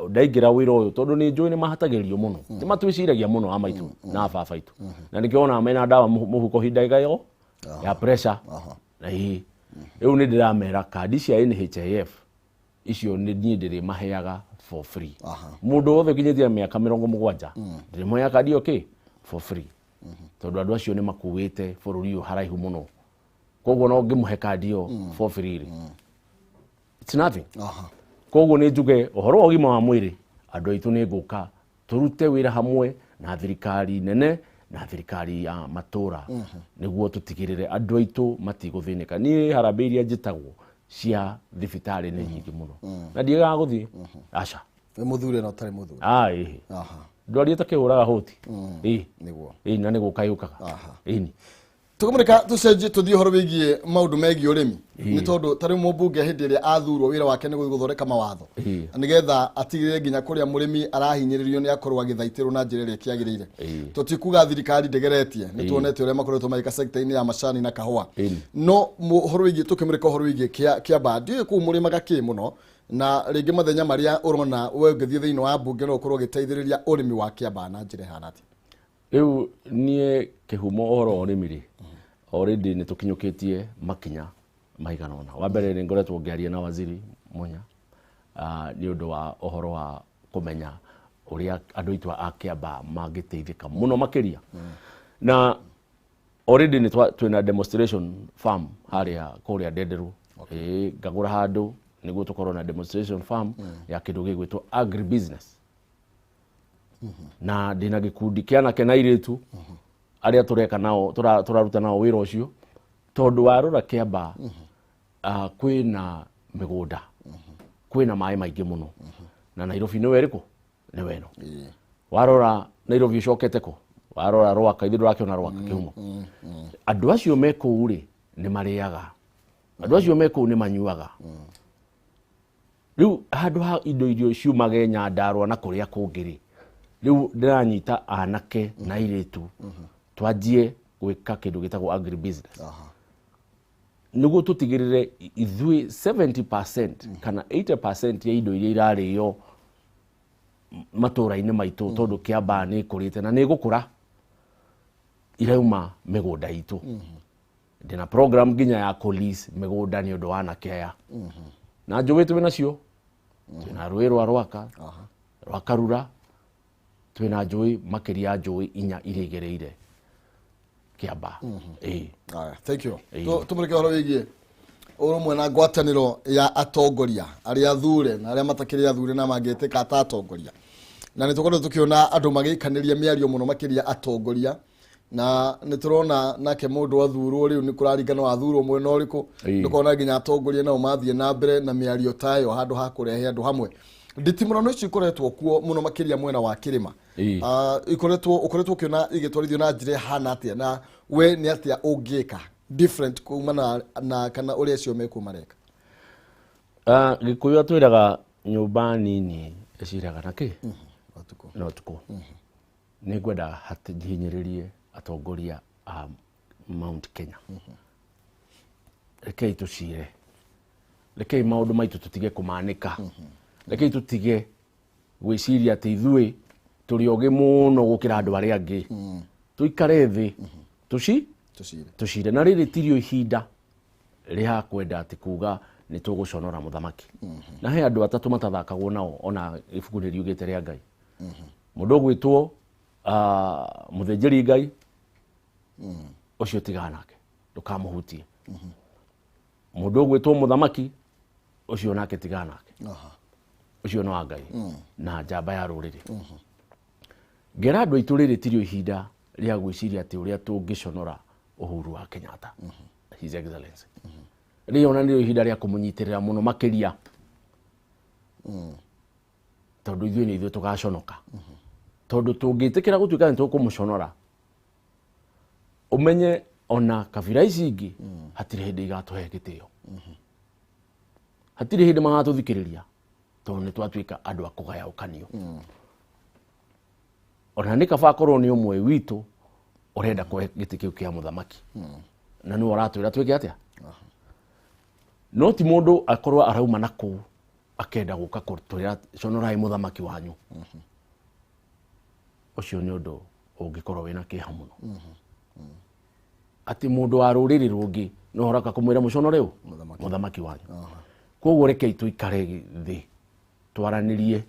ndaingĩra wĩra ũyũ tondũ nĩ njũĩ nĩ mahatagĩrĩrio mũno, nĩ matwĩciragia mũno a maitũ na a baba aitũ, na nĩkĩo wonaga mena ndawa mũhuko hinda ĩyo ya pressure. Na ĩĩ, rĩu nĩ ndĩramera kandi cia NHIF icio nĩ niĩ ndĩrĩmaheaga for free. Mũndũ wothe ũkinyĩtie mĩaka 70, ndĩrĩmũheaga kandi ĩyo kĩ for free, tondũ andũ acio nĩ makuĩte bũrũri ũyũ haraihu mũno. Koguo no ngĩmũhe kandi ĩyo for free rĩ, it's nothing. Koguo nĩ njuge ũhoro wa ũgima wa mwĩrĩ, andũ aitũ, nĩ ngũka tũrute wĩra hamwe na thirikari nene na thirikari ya matũra nĩguo tũtigĩrĩre andũ aitũ matigũthĩnĩka. Niĩ harambĩ iria njĩtagwo cia thibitarĩ nĩ nyingĩ mũno na ndiagaga gũthiĩ, aca. Wĩ mũthure na ũtarĩ mũthure? Ĩhĩ. Ndwari ĩtakĩhũraga hũti, ĩĩ. Ĩĩ, na nĩ gũka yũkaga. Ĩni. Tũkamũreka tũcenjie tũthiĩ ũhoro wĩgiĩ maũndũ megiĩ ũrĩmi, nĩ tondũ ta rĩu mũmbunge hĩndĩ ĩrĩa athurwo, wĩra wake nĩ gũthiĩ gũthondeka mawatho nĩgetha atigĩrĩre nginya kũrĩa mũrĩmi arahinyĩrĩrio nĩ akorwo agĩthaitĩrwo na njĩra ĩrĩa ĩkĩagĩrĩire. Tũtikuga thirikari ndĩgeretie, nĩ tuonete ũrĩa makoretwo magĩka sector-inĩ ya macani na kahũa. No ũhoro wĩgiĩ tũkĩmũrĩka ũhoro wĩgiĩ Kĩambaa, ndiũĩ kũu mũrĩmaga kĩ mũno, na rĩngĩ mathenya marĩa ũrona we ũngĩthiĩ thĩinĩ wa mbunge no ũkorwo ũgĩteithĩrĩria ũrĩmi wa Kĩambaa na njĩra ĩhana atĩa? Rĩu niĩ kĩhumo ũhoro wa ũrĩmi rĩ, already nĩ tũkinyũkĩtie makinya maigana ũna. Wa mbere, nĩ ngoretwo ngĩaria na waziri Munya nĩ ũndũ wa ũhoro wa kũmenya ũrĩa andũ aitũ a Kĩambaa mangĩteithĩka mũno makĩria. Na already nĩ twĩna demonstration farm harĩa kũrĩa Ndenderũ. Ĩĩ, ngagũra handũ nĩguo tũkorwo na demonstration farm ya kĩndũ gĩgwĩtwo agribusiness, na ndĩna gĩkundi kĩa anake na airĩtu arĩa tũreka nao, tũraruta nao wĩra ũcio, tondũ warora Kĩambaa, kwĩna mĩgũnda, kwĩna maĩ maingĩ mũno, na Nairobi nĩwe ĩrĩkũ, nĩwe ĩno. Warora Nairobi ũcokete kũ, warora Rwaka, ithuĩ ndũrakĩona Rwaka kĩhumo. Andũ acio me kũu rĩ, nĩ marĩaga, andũ acio me kũu nĩ manyuaga. Rĩu handũ ha indo irio ciumage Nyandarũa na kũrĩa kũngĩ rĩ, rĩu ndĩranyita anake na airĩtu twanjie gwĩka kĩndũ gĩtagwo agribusiness nĩguo tũtigĩrĩre ithuĩ 70% kana 80% ya indo iria irarĩo matũra-inĩ maitũ, tondũ Kĩambaa nĩ ĩkũrĩte na nĩ ĩgũkũra, irauma mĩgũnda itũ. Ndĩna program nginya ya kũ-lease mĩgũnda nĩ ũndũ wa anake aya, na njũĩ twĩ nacio, twĩna rũĩ rwa Rwaka, rwa Karura. Twĩna njũĩ makĩria ya njũĩ 4 iria igereire Kĩambaa. Ĩĩ. Aya, thank you. Tũmũrĩke ũhoro wĩgiĩ ũrũmwe na ngwatanĩro ya atongoria arĩa athure na arĩa matakĩrĩ athure na mangĩtĩka ta atongoria, na nĩ tũkoretwo tũkĩona andũ magĩikanĩria mĩario mũno makĩria atongoria, na nĩ tũrona nake mũndũ athurwo rĩu nĩ kũraringana wathurwo mwena ũrĩkũ. Ndũkona nginya atongoria nao mathiĩ na mbere na mĩario ta ĩyo handũ ha kũrehe andũ hamwe. Nditimũrano ici ikoretwo kuo mũno makĩria mwena wa kĩrĩma. Ikoretwo ũkoretwo ũkĩona igĩtwarithio na njĩra ĩhana atĩa, na we nĩ atĩa ũngĩka different kuma na kana ũrĩa acio mekuo mareka? Gĩkũyũ atwĩraga nyũmba nini ĩciraga na kĩ? Ũtukũ. Na ũtukũ. Nĩ ngwenda hinyĩrĩrie atongoria a Mount Kenya. Rekei tũcire, rekei maũndũ maitũ tũtige kũmanĩka, rekei tũtige gwĩciria atĩ ithuĩ tũrĩ ogĩ mũno gũkĩra andũ arĩa angĩ. Tũikare thĩ tũcire, tũcire. Na rĩrĩ tirio ihinda rĩa kwenda atĩ kuga nĩ tũgũconora mũthamaki. Na he andũ atatũ matathakagwo nao, ona ibuku nĩ riugĩte rĩa Ngai. Mũndũ ũgwĩtwo mũthĩnjĩri Ngai, ũcio tigana nake, ndũkamũhutie. Mũndũ ũgwĩtwo mũthamaki, ũcio nake tigana nake, ũcio nĩ wa Ngai na njamba ya rũrĩrĩ. Ngera andũ aitũ rĩrĩ tirio ihinda rĩa gwĩciria atĩ ũrĩa tũngĩconora Uhuru wa Kenyatta, His Excellency. Rĩrĩ ona nĩrĩo ihinda rĩa kũmũnyitĩrĩra mũno makĩria, tondũ ithuĩ nĩ ithuĩ tũgaconoka, tondũ tũngĩtĩkĩra gũtuĩka nĩ tũkũmũconora, ũmenye ona kabira ici ingĩ hatirĩ hĩndĩ igatũhe gĩtĩo, hatirĩ hĩndĩ magatũthikĩrĩria, tondũ nĩ twatuĩka andũ a kũgayaũkanio. Ona nĩ kaba akorwo nĩ ũmwe witũ ũrenda kũhe gĩtĩ kĩu kĩa mũthamaki na nĩwe ũratwĩra twĩke atĩa, no ti mũndũ akorwo arauma na kũu akenda gũka kũtwĩra conorai mũthamaki wanyu. Ũcio nĩ ũndũ ũngĩkorwo wĩna kĩeha mũno, atĩ mũndũ wa rũrĩrĩ rũngĩ no ũroka kũmwĩra mũconore ũ mũthamaki wanyu. Koguo rekei tũikare thĩ, twaranĩrie,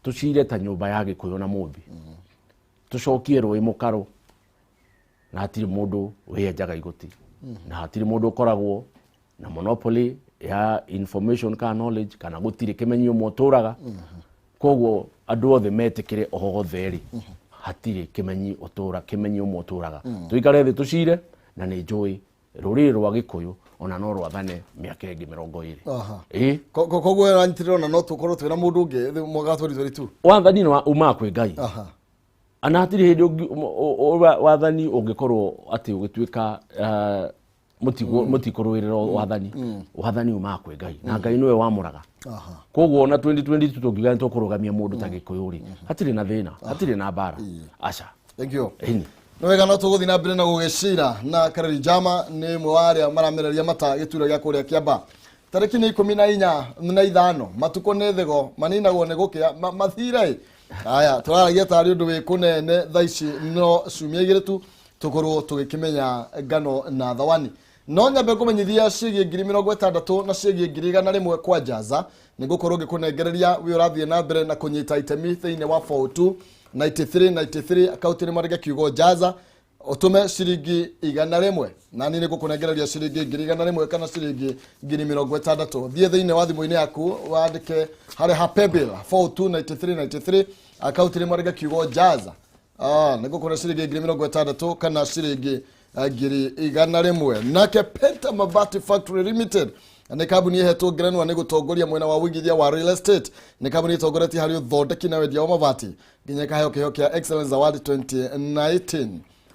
tũcire ta nyũmba ya Gĩkũyũ na Mũmbi, tũcokie rũĩ mũkaro, na hatirĩ mũndũ wĩenjaga igoti, na hatirĩ mũndũ ũkoragwo na monopoly ya information kana knowledge, kana gũtirĩ kĩmenyi ũmwe ũtũraga. Koguo andũ othe metĩkĩre othe rĩ, hatirĩ kĩmenyi ũtũra kĩmenyi ũmwe ũtũraga. Tũikare thĩ tũcire, na nĩ njũĩ rũrĩrĩ rwa Gĩkũyũ ona no rwathane mĩaka ĩngĩ 20. Ĩĩ. Koguo ũranyitĩrĩra ona no tũkorwo twĩna mũndũ ũngĩ mwaka wa 2022? Wathani nĩ umaga kwĩ Ngai. Ana hatirĩ hĩndĩ wathani ũngĩkorwo atĩ ũgĩtuĩka mũtikũrũĩrĩra wathani. Wathani umaga kwĩ Ngai, na Ngai nĩwe wamũraga. Koguo ona 2022 tũngiuga nĩ tũkũrũgamia mũndũ ta Gĩkũyũ rĩ, hatirĩ na thĩna, hatirĩ na mbara, aca. Thank you. Ĩni. Nĩ wega, no tũgũthiĩ na mbere na gũgĩcira na Kareri Jama, nĩ ũmwe wa arĩa maramereria mata gĩturwa gĩa kũrĩa Kĩamba. Tarĩki nĩ 14 na 5, matukũ nĩ thigo maninagwo nĩ gũkĩa mathire ĩ. Aya tũraragia tarĩ ũndũ wĩ kũnene thaa ici, no ciumia 2 tu tũkorwo tũgĩkĩmenya ngano na thawani. No nyambe ngũmenyithia ciĩgiĩ 60,000 na ciĩgiĩ 100,000 kwa Jaza. Nĩ ngũkorwo ngĩkũnengereria wĩ ũrathiĩ na mbere na kũnyita itemi thĩinĩ wa 42 93 93 akaunti-inĩ, mwandĩke kiugo Jaza, ũtũme ciringi 100, na niĩ nĩ ngũkũnengereria ciringi 100,000 kana ciringi 60,000. Thiĩ thĩinĩ wa thimũ-inĩ yaku, wandĩke harĩa ha paybill 42 93 93, akaunti-inĩ mwandĩke kiugo Jaza. Nĩ ngũkũhe ciringi 60,000 kana ciringi 100,000. Nake Penta Mabati Factory Limited nĩ kambuni ĩhetwo ngerenwa nĩ gũtongoria mwena wa ũigithia wa real estate. Nĩ kambuni ĩtongoretie harĩ ũthondeki na wendia wa mabati, nginya ĩkaheo kĩheo kĩa Excellence Award 2019.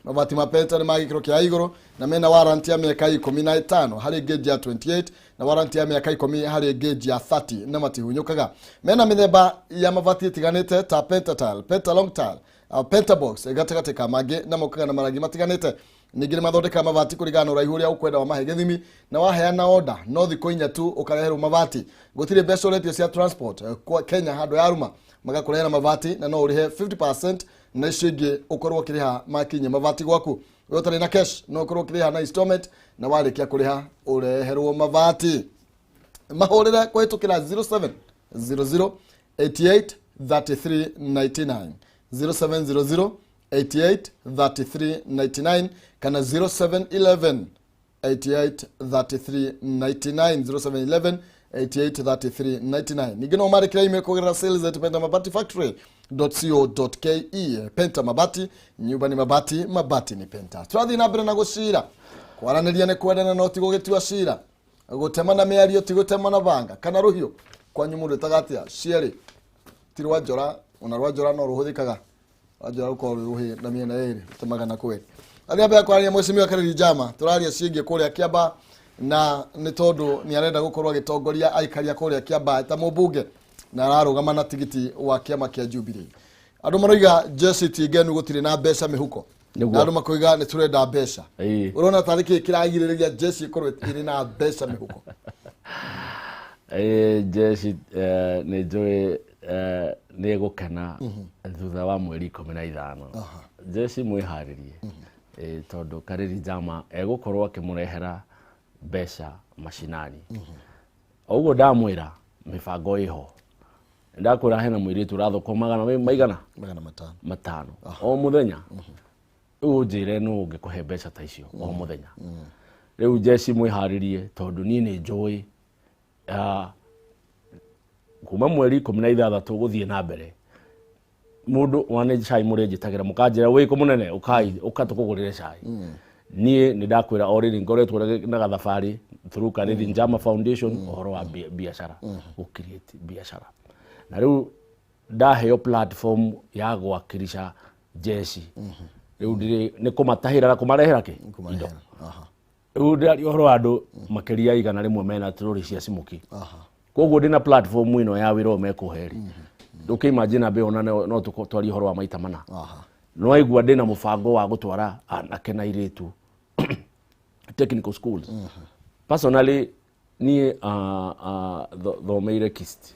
Mabati ma Penta nĩ ma gĩkĩro kĩa igũrũ na mena warranty ya mĩaka 15 harĩ gauge ya 28 na warranty ya mĩaka 10 harĩ gauge ya 30, na matihunyũkaga. Mena mĩthemba ya mabati ĩtiganĩte ta Penta Tile, Penta Long Tile, Penta Box gatagatĩ ka mangĩ, na mokaga na marangi matiganĩte. Ningĩ nĩ mathondekaga mabati kũringana na ũraihu ũrĩa ũkwenda wa mahe gĩthimi, na waheana order no thikũ 4 tu ũkareherwo mabati. Gũtirĩ mbeca ũretio cia transport kwa Kenya handũ yaruma, magakũrehera mabati, na no ũrĩhe 50% na icio ingĩ ũkorwo ũkĩrĩha makinye mabati gwaku. We ũtarĩ na cash no ũkorwo ũkĩrĩha na installment, na warĩkia kũrĩha ũreherwo mabati. Mahũrĩre kũhĩtũkĩra 0700 88 33 99, 0700 88 33 99 kana 0711 88 33 99, 0711 88 33 99. Ningĩ no marĩkĩra email kũgerera sales@pentamabatiFactory.co.ke. Penta Mabati, nyumba ni mabati, mabati ni Penta. Tũrathiĩ na mbere na gũcira. Kwaranĩria nĩ kwendana, no ti gũgĩtua cira. Gũtemana mĩario ti gũtemana banga kana rũhiũ. Kwanyu mũndũ ĩtaga atĩa? Cierĩ ti rwa njora, ona rwa njora no rũhũthĩkaga. Rwa njora rũkoragwo rwĩ rũhĩ na mĩena ĩrĩ, rũtemaga na kwĩrĩ. Arĩa mbere kwaria Mheshimiwa Kariri Jama, tũraria ciĩgiĩ kũrĩa Kĩamba, na nĩ tondũ nĩ arenda gũkorwo agĩtongoria aikaria kũrĩa Kĩamba ta mũmbunge, na ararũgama na tigiti wa kĩama kĩa Jubilee. Andũ maroiga jeshi ti ngenu, gũtirĩ na mbeca mĩhuko. Na andũ makoiga nĩ tũrenda mbeca. Ũrona tarĩ kĩĩ kĩragirĩrĩria jeshi ĩkorwo ĩrĩ na mbeca mĩhuko? Jeshi nĩ njũĩ nĩ ĩgũkena thutha wa mweri 15. Jeshi mwĩharĩrie, tondũ Kariri Jama egũkorwo akĩmũrehera mbeca macinani. O ũguo ndamwĩra, mĩbango ĩho. Ndakwĩra hena mũirĩtu ũrathũkũma magana maigana? 500. 500 o mũthenya. Rĩu ũnjĩre nũ ũngĩkũhe mbeca ta icio o mũthenya? Rĩu jeshi mwĩharĩrie, tondũ niĩ nĩ njũĩ kuma mweri 16 gũthiĩ na mbere, mũndũ wane cai mũrĩnjĩtagĩra mũkanjĩra wĩkũ mũnene, ũkai ũka tũkũgũrĩre cai. Niĩ nĩ ndakwĩra already ngoretwo na gathabarĩ through Kariri Njama Foundation, ũhoro wa biacara, gũ create biacara, na rĩu ndaheo platform ya gwakirisha jeshi. Rĩu ndĩrĩ nĩ kũmatahĩra na kũmarehera kĩ indo. Kũmarehera. Rĩu ndĩraria ũhoro wa andũ makĩria 100 mena trori cia cimuki. Koguo ndĩna platform ĩno ya wĩra ũyũ mekũhe rĩ, ndũkĩ imagine ambe ona no twarie ũhoro wa maita mana. No aigua ndĩna mũbango wa gũtwara anake na airĩtu technical schools. Personally niĩ thomeire KIST,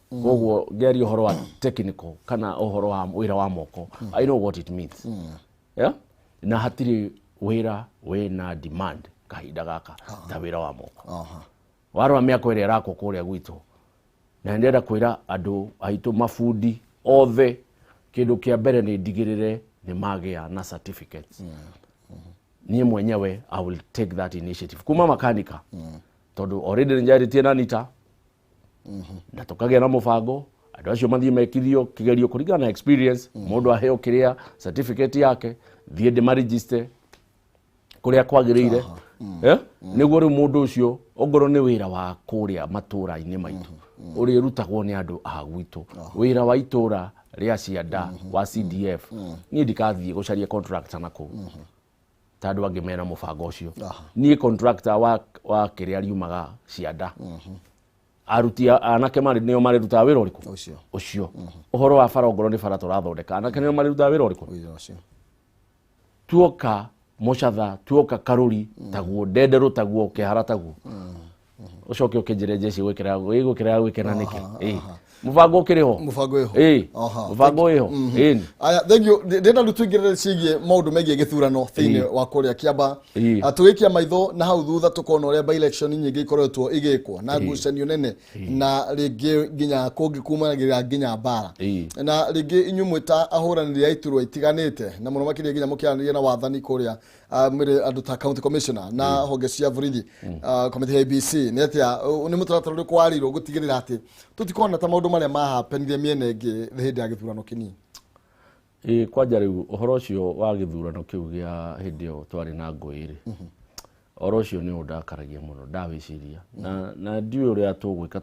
koguo ngĩaria ũhoro wa technical kana ũhoro wa wĩra wa moko, I know what it means, yeah? Na hatirĩ wĩra wĩna demand kahinda gaka ta wĩra wa moko. Warora mĩako ĩrĩa ĩrakwo kũrĩa gwitũ, na nĩ ndĩrenda kwĩra andũ aitũ mabundi othe, kĩndũ kĩa mbere nĩ ndigĩrĩre nĩ magĩa na certificates. Niĩ mwenyewe I will take that initiative kuma makanika, tondũ already nĩ njarĩtie na nita na tũkagĩa na mũbango andũ acio mathiĩ mekithio kĩgerio kũringana na experience, mũndũ aheo kĩrĩa certificate yake, thiĩ ndĩmaregister kũrĩa kwagĩrĩire. Eh? Nĩguo rĩu mũndũ ũcio ongorwo nĩ wĩra wa kũrĩa matũra-inĩ maitũ ũrĩrutagwo nĩ andũ a gwitũ, wĩra wa itũra rĩa cianda wa CDF, niĩ ndikathiĩ gũcaria contractor na kũu ta andũ angĩ mena mũbango ũcio. Niĩ contractor wa kĩrĩa riumaga cianda, aruti anake marĩ nĩo marĩrutaga wĩra ũrĩkũ? Ũcio. Ũcio. Ũhoro wa bara, ongorwo nĩ bara tũrathondeka, anake nĩo marĩrutaga wĩra ũrĩkũ? Wĩra ũcio. Tuoka Mũcatha, tuoka Karuri taguo, Ndenderũ taguo, Kĩhara taguo. Ũcoke ũkĩnjĩre jeshi gwĩkĩra gwĩkĩra gwĩkena nĩkĩ? Ĩ, mũbango ũkĩrĩ ho. Mũbango wĩho. Ĩ, mũbango wĩho, ĩni. Aya, thank you. Ndĩrenda rĩu tũingĩrĩre ciĩgiĩ maũndũ megiĩ gĩthurano thĩinĩ wa kũrĩa Kĩamba. Tũgĩikia maitho na hau thutha, tũkona ũrĩa by election nyingĩ ikoretwo igĩkwo na ngucanio nene, na rĩngĩ nginya kũngĩ kumanagĩrĩra nginya mbara. Na rĩngĩ inyuĩ mwĩ ta ahũranĩri a iturwa itiganĩte, na mũno makĩria nginya mũkĩaranĩria na wathani kũrĩa, mwĩrĩ andũ ta county commissioner na honge cia borithi, committee ya ABC, nĩ atĩa, nĩ mũtaratara ũrĩkũ warĩirwo gũtigĩrĩra atĩ tũtikona ta maũndũ marĩa mahapenire mĩena ĩngĩ hĩndĩ ya gĩthurano kĩnini? Ĩ, kwanja rĩu ũhoro ũcio wa gĩthurano kĩu gĩa hĩndĩ ĩyo twarĩ na ngũĩ rĩ, ũhoro ũcio nĩ ũndakaragia mũno ndawĩciria, na ndiũĩ ũrĩa tũgwĩka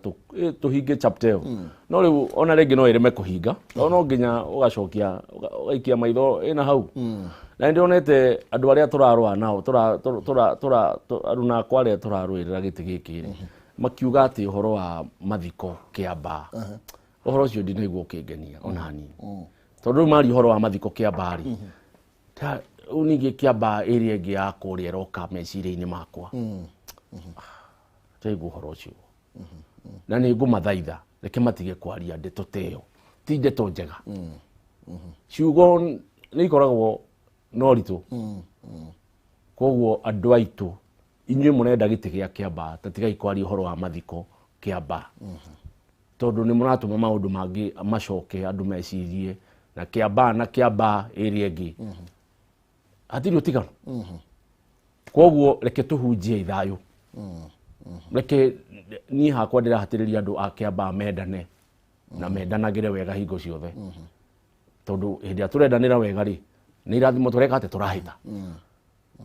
tũhinge chapter ĩyo. No rĩu ona rĩngĩ no ĩreme kũhinga, tondũ no nginya ũgacokia ũgaikia maitho ĩna hau, na nĩndĩronete andũ arĩa tũrarũa nao, aruna akwa arĩa tũrarũĩrĩra gĩtĩ gĩkĩ rĩ, makiuga atĩ ũhoro wa mathiko Kĩambaa, ũhoro ũcio ndinaigua ũkĩngenia ona hanini, tondũ rĩu maria ũhoro wa mathiko Kĩambaa rĩ, rĩu ningĩ Kĩambaa ĩrĩa ĩngĩ ya kũrĩa ĩroka meciria-inĩ makwa. Ndaigua ũhoro ũcio na nĩ ngũmathaitha, reke matige kwaria ndeto ta ĩyo, ti ndeto njega. Ciugo nĩ ikoragwo na ũritũ. Koguo andũ aitũ, inyuĩ mũrenda gĩtĩ gĩa Kĩambaa, ta tigai kwaria ũhoro wa mathiko Kĩambaa, tondũ nĩ mũratũma maũndũ mangĩ macoke andũ mecirie. Na Kiambaa na Kiambaa ĩrĩa ĩngĩ hatirĩ ũtiganu. Koguo reke tũhunjie thayũ. Reke niĩ hakwa ndĩrahatĩrĩria andũ a Kiambaa mendane na mendanagĩre wega hingo ciothe, tondũ hĩndĩ ĩrĩa tũrendanĩra wega rĩ, nĩ irathimo tũreka atĩ tũrahĩta.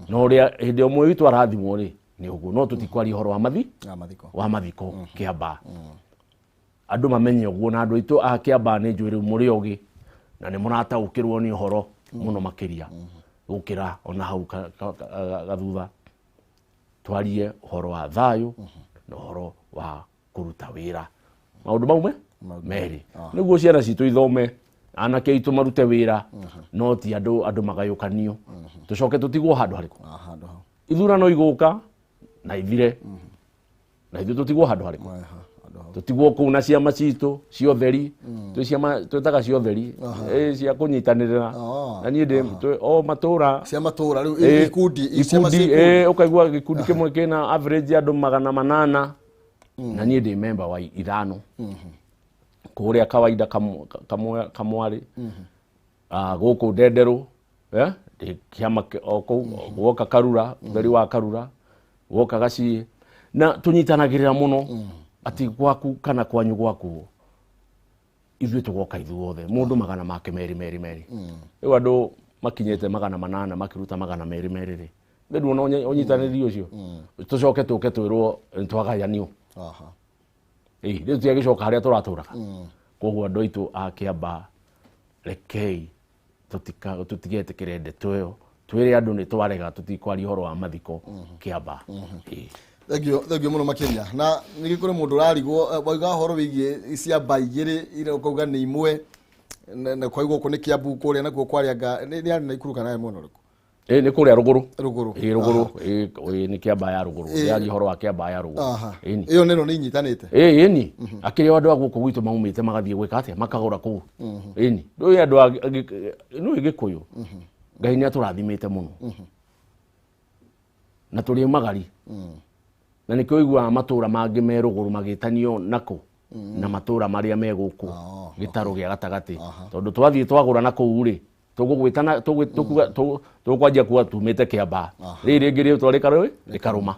No ũrĩa hĩndĩ ĩmwe witũ arathimwo rĩ, nĩ ũguo. No tũtikwaria ũhoro wa mathi wa mathiko Kiambaa. Andũ mamenye ũguo, na andũ aitũ a Kiambaa nĩ njũĩ rĩu mũrĩ ogĩ na nĩ mũrataũkĩrwo nĩ ũhoro mũno makĩria gũkĩra ona hau gathutha. Twarie ũhoro wa thayũ na ũhoro wa kũruta wĩra, maũndũ mau me merĩ, nĩguo ciana citũ ithome, anake aitũ marute wĩra, no ti andũ magayũkanio tũcoke tũtigwo handũ harĩkũ. Ithurano igũka na ithire, na ithuĩ tũtigwo handũ harĩkũ, tũtigwo kũu na ciama citũ ciotheri. Twĩ ciama twĩtaga ciotheri cia kũnyitanĩrĩra, na niĩ ndĩ o matũra cia matũra rĩu ikundi ciama ũkaigua gĩkundi kĩmwe kĩna average andũ 800, na niĩ ndĩ member wa 5 kũrĩa kawaida kamwarĩ gũkũ Ndenderũ, ndĩ kĩama o kũu guoka Karura, ũtheri wa Karura guoka Gaciĩ, na tũnyitanagĩrĩra mũno atĩ gwaku kana kwanyu gwaku ithuĩ tũgoka ithuothe, mũndũ magana make merĩ merĩ merĩ. Rĩu andũ makinyĩte 800 makĩruta 200 merĩ rĩ, nĩ nduona ũnyitanĩri ũcio, tũcoke tũke twĩrwo nĩtwagayanio. Rĩu tũtiagĩcoka harĩa tũratũraga. Koguo andũ aitũ a Kiambaa, rekei tũtigetĩkĩre ndeto ĩyo, twĩre andũ nĩ twarega, tũtikwaria ũhoro wa mathiko Kiambaa. Thengio mũno makĩria. Na nĩ kũrĩ mũndũ ũrarigwo wauga ũhoro wĩgiĩ ciamba igĩrĩ iria ũkauga nĩ imwe, na kwaigwo gũkũ nĩ Kiambu, kũrĩa nakuo kwarĩanga nĩ arĩ Naikuru kana arĩ mwena ũrĩkũ? Nĩ kũrĩa rũgũrũ. Rũgũrũ. Rũgũrũ, nĩ Kiambaa ya rũgũrũ. Ndĩraria ũhoro wa Kiambaa ya rũgũrũ. Ĩyo nĩno nĩ inyitanĩte. Ĩni. Akĩrĩ andũ a gũkũ gwitũ maumĩte magathiĩ gwĩka atĩa, makagũra kũu. Ĩni. Ndũĩ andũ a nĩũĩ Gĩkũyũ. Ngai nĩ atũrathimĩte mũno. Na tũrĩ magari. Na nĩkĩo ũiguaga matũra mangĩ me rũgũrũ magĩtanio nakũ na matũra marĩa me gũkũ gĩtarũ gĩa gatagatĩ, tondũ twathiĩ twagũra na kũu rĩ, tũgũgwĩtana tũkwanjia kuga tumĩte Kiambaa, rĩrĩ rĩngĩ rĩtwa rĩkarũma.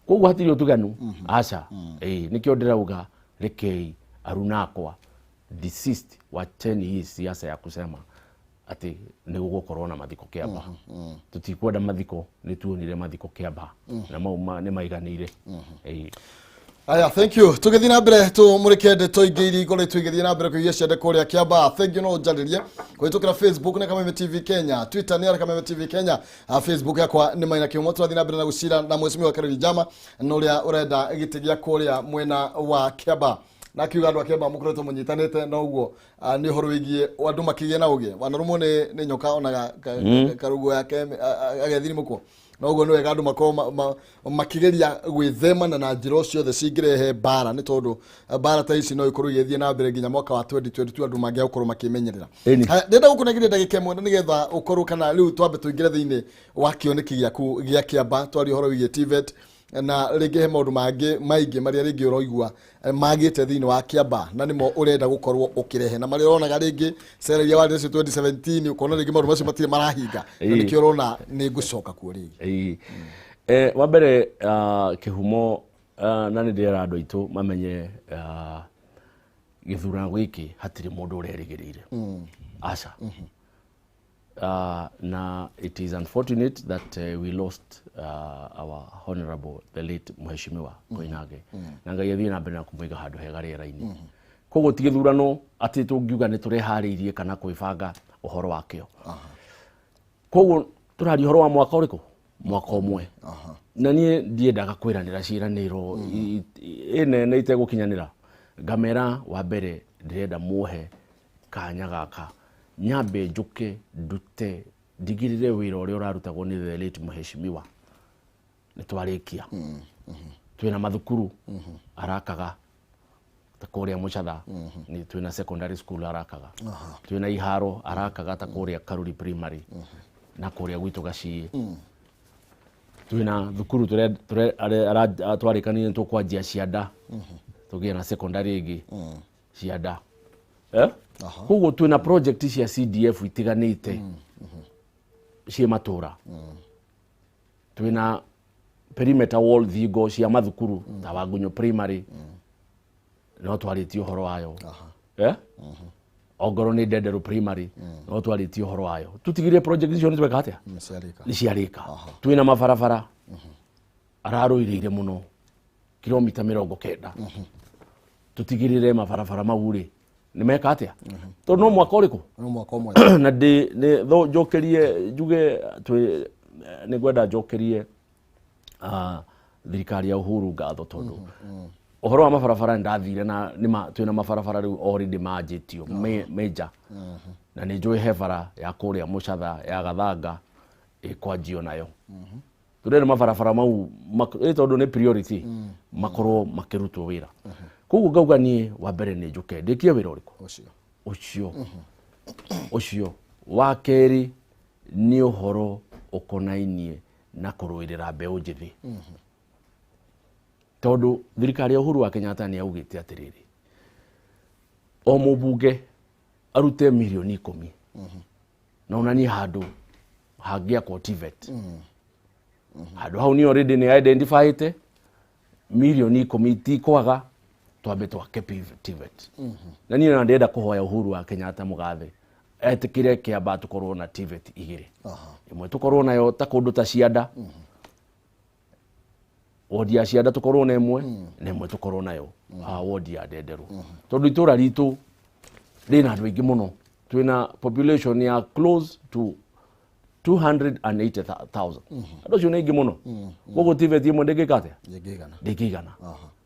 Koguo hatirĩ ũtiganu, aca. Nĩkĩo ndĩrauga rekei aruna akwa desist, wacheni hii siasa ya kusema atĩ nĩ gũgũkorwo na mathiko Kiambaa. Tũtikwenda mathiko, nĩ tuonire mathiko Kiambaa na mau nĩ maiganĩire. Aya, thank you. Tũgĩthiĩ na mbere tũmũrĩke ndeto ingĩ iria ikoretwo igĩthiĩ na mbere kũigia ciande kũrĩa Kiambaa. Thank you. No ũnjarĩrie kũhĩtũkĩra Facebook nĩ Kameme TV Kenya, Twitter nĩ Kameme TV Kenya, Facebook yakwa nĩ Maina Kĩhumo. Tũrathiĩ na mbere na gũcira na Mheshimiwa Karuri Njama, na ũrĩa ũrenda gĩtĩ gĩa kũrĩa mwena wa Kiambaa, na akiuga andũ a Kiambaa mũkoretwo mũnyitanĩte, na ũguo nĩ ũhoro wĩgiĩ andũ makĩgĩa na ũgĩ wanarũmwo nĩ nyoka onaga karugo yake agethirimũkwo, na ũguo nĩ wega andũ makorwo makĩgeria gwĩthemana na njĩra o ciothe cingĩrehe mbara, nĩ tondũ mbara ta ici no ikorwo igĩthiĩ na mbere nginya mwaka wa 2022 andũ mangĩaga gũkorwo makĩmenyerera. Ndĩrenda gũkũnengeria ndagĩka ĩmwe nĩgetha ũkorwo kana rĩu twambe tũingĩre thĩinĩ wa kĩoneki gĩaku gĩa Kiambaa, twarie ũhoro wĩgiĩ TVET na rĩngĩ he maũndũ mangĩ maingĩ marĩa rĩngĩ ũroigua magĩte thĩinĩ wa Kiambaa na nĩmo ũrenda gũkorwo ũkĩrehe, na marĩa ũronaga rĩngĩ cera iria warĩ nacio 2017, ũkona rĩngĩ maũndũ macio matirĩ marahinga, na nĩkĩo ũrona nĩ ngũcoka kuo rĩngĩ. Wa mbere Kĩhumo, na nĩ ndĩrera andũ aitũ mamenye gĩthurano gĩkĩ hatirĩ mũndũ ũrerĩgĩrĩire, aca. Na it is unfortunate that we lost our honorable the late Mheshimiwa Koinange, na Ngai athiĩ na mbere na kũmũiga handũ hega rĩera-inĩ. Koguo ti gĩthurano atĩ tũngiuga nĩ tũreharĩirie kana kwĩbanga ũhoro wakĩo. Koguo tũraria ũhoro wa mwaka ũrĩkũ? Mwaka ũmwe. Na niĩ ndiendaga kwĩranĩra ciĩranĩro ĩnene itegũkinyanĩra. Ngamera wa mbere ndĩrenda muohe kanya gaka nyambe njũke ndute ndigĩrĩre wĩra ũrĩa ũrarutagwo nĩ the late Mheshimiwa nĩ twarĩkia. Twĩna mathukuru arakaga ta kũrĩa Mũcatha, nĩ twĩna secondary school arakaga, twĩna iharo arakaga ta kũrĩa Karuri Primary na kũrĩa gwitũ Gaciĩ, twĩna thukuru twarĩkanire nĩ tũkwanjia cianda, tũgĩe na secondary ĩngĩ cianda. Koguo twina project cia CDF itiganite cie matura. Twina perimeter wall thingo cia mathukuru ta Wangunyu primary. No twaritie uhoro wayo. Ongorwo ni Ndenderu primary no twaritie uhoro wayo. Tutigire project icio ni tweka atia? Ni ciarika. Twina mabarabara araruirire muno kilomita 90. Tutigirire mabarabara mau ri ni meka atia? Tondu no mwaka uriku? No mwaka umwe. Na ndi ni njokerie njuge twi ni ngwenda njokerie thirikari ya Uhuru ngatho tondu uhoro wa mabarabara ndathire na twina mabarabara riu already manjĩtio major. Na nĩ njũĩ he bara ya kũrĩa Mũcatha ya Gathanga ĩkwanjio nayo. Tũrenda mabarabara mau tondũ nĩ priority makorwo makĩrutwo wĩra. Koguo ngauga niĩ wa mbere nĩ njũke ndĩkie wĩra ũrĩkũ? Ũcio. Ũcio. Wa kerĩ nĩ ũhoro ũkonainie na kũrũĩrĩra mbeũ njĩthĩ. Tondu thirikari ya Uhuru wa Kenyatta nĩ yaugĩte atĩrĩrĩ, o mũmbunge arute milioni 10 na onanie handũ hangĩakwo TVET. Handũ hau nĩ already nĩ identified milioni 10 ti kwaga twambe twake TVET. Na niĩ ndĩrenda kũhoya Uhuru wa Kenyatta mũgathe etĩkĩre kĩamba tũkorwo na TVET 2. Ĩmwe tũkorwo nayo ta kũndũ ta Cianda. Wodi ya Cianda tukorwo na ĩmwe na ĩmwe tukorwo nayo wodi ya Ndenderu. Tondu itũra ritũ rĩna andũ aingĩ mũno, twĩna population ya close to 280,000. Andũ acio nĩ aingĩ mũno. Koguo TVET ĩmwe ndĩngĩka atĩa? Ndĩngĩigana.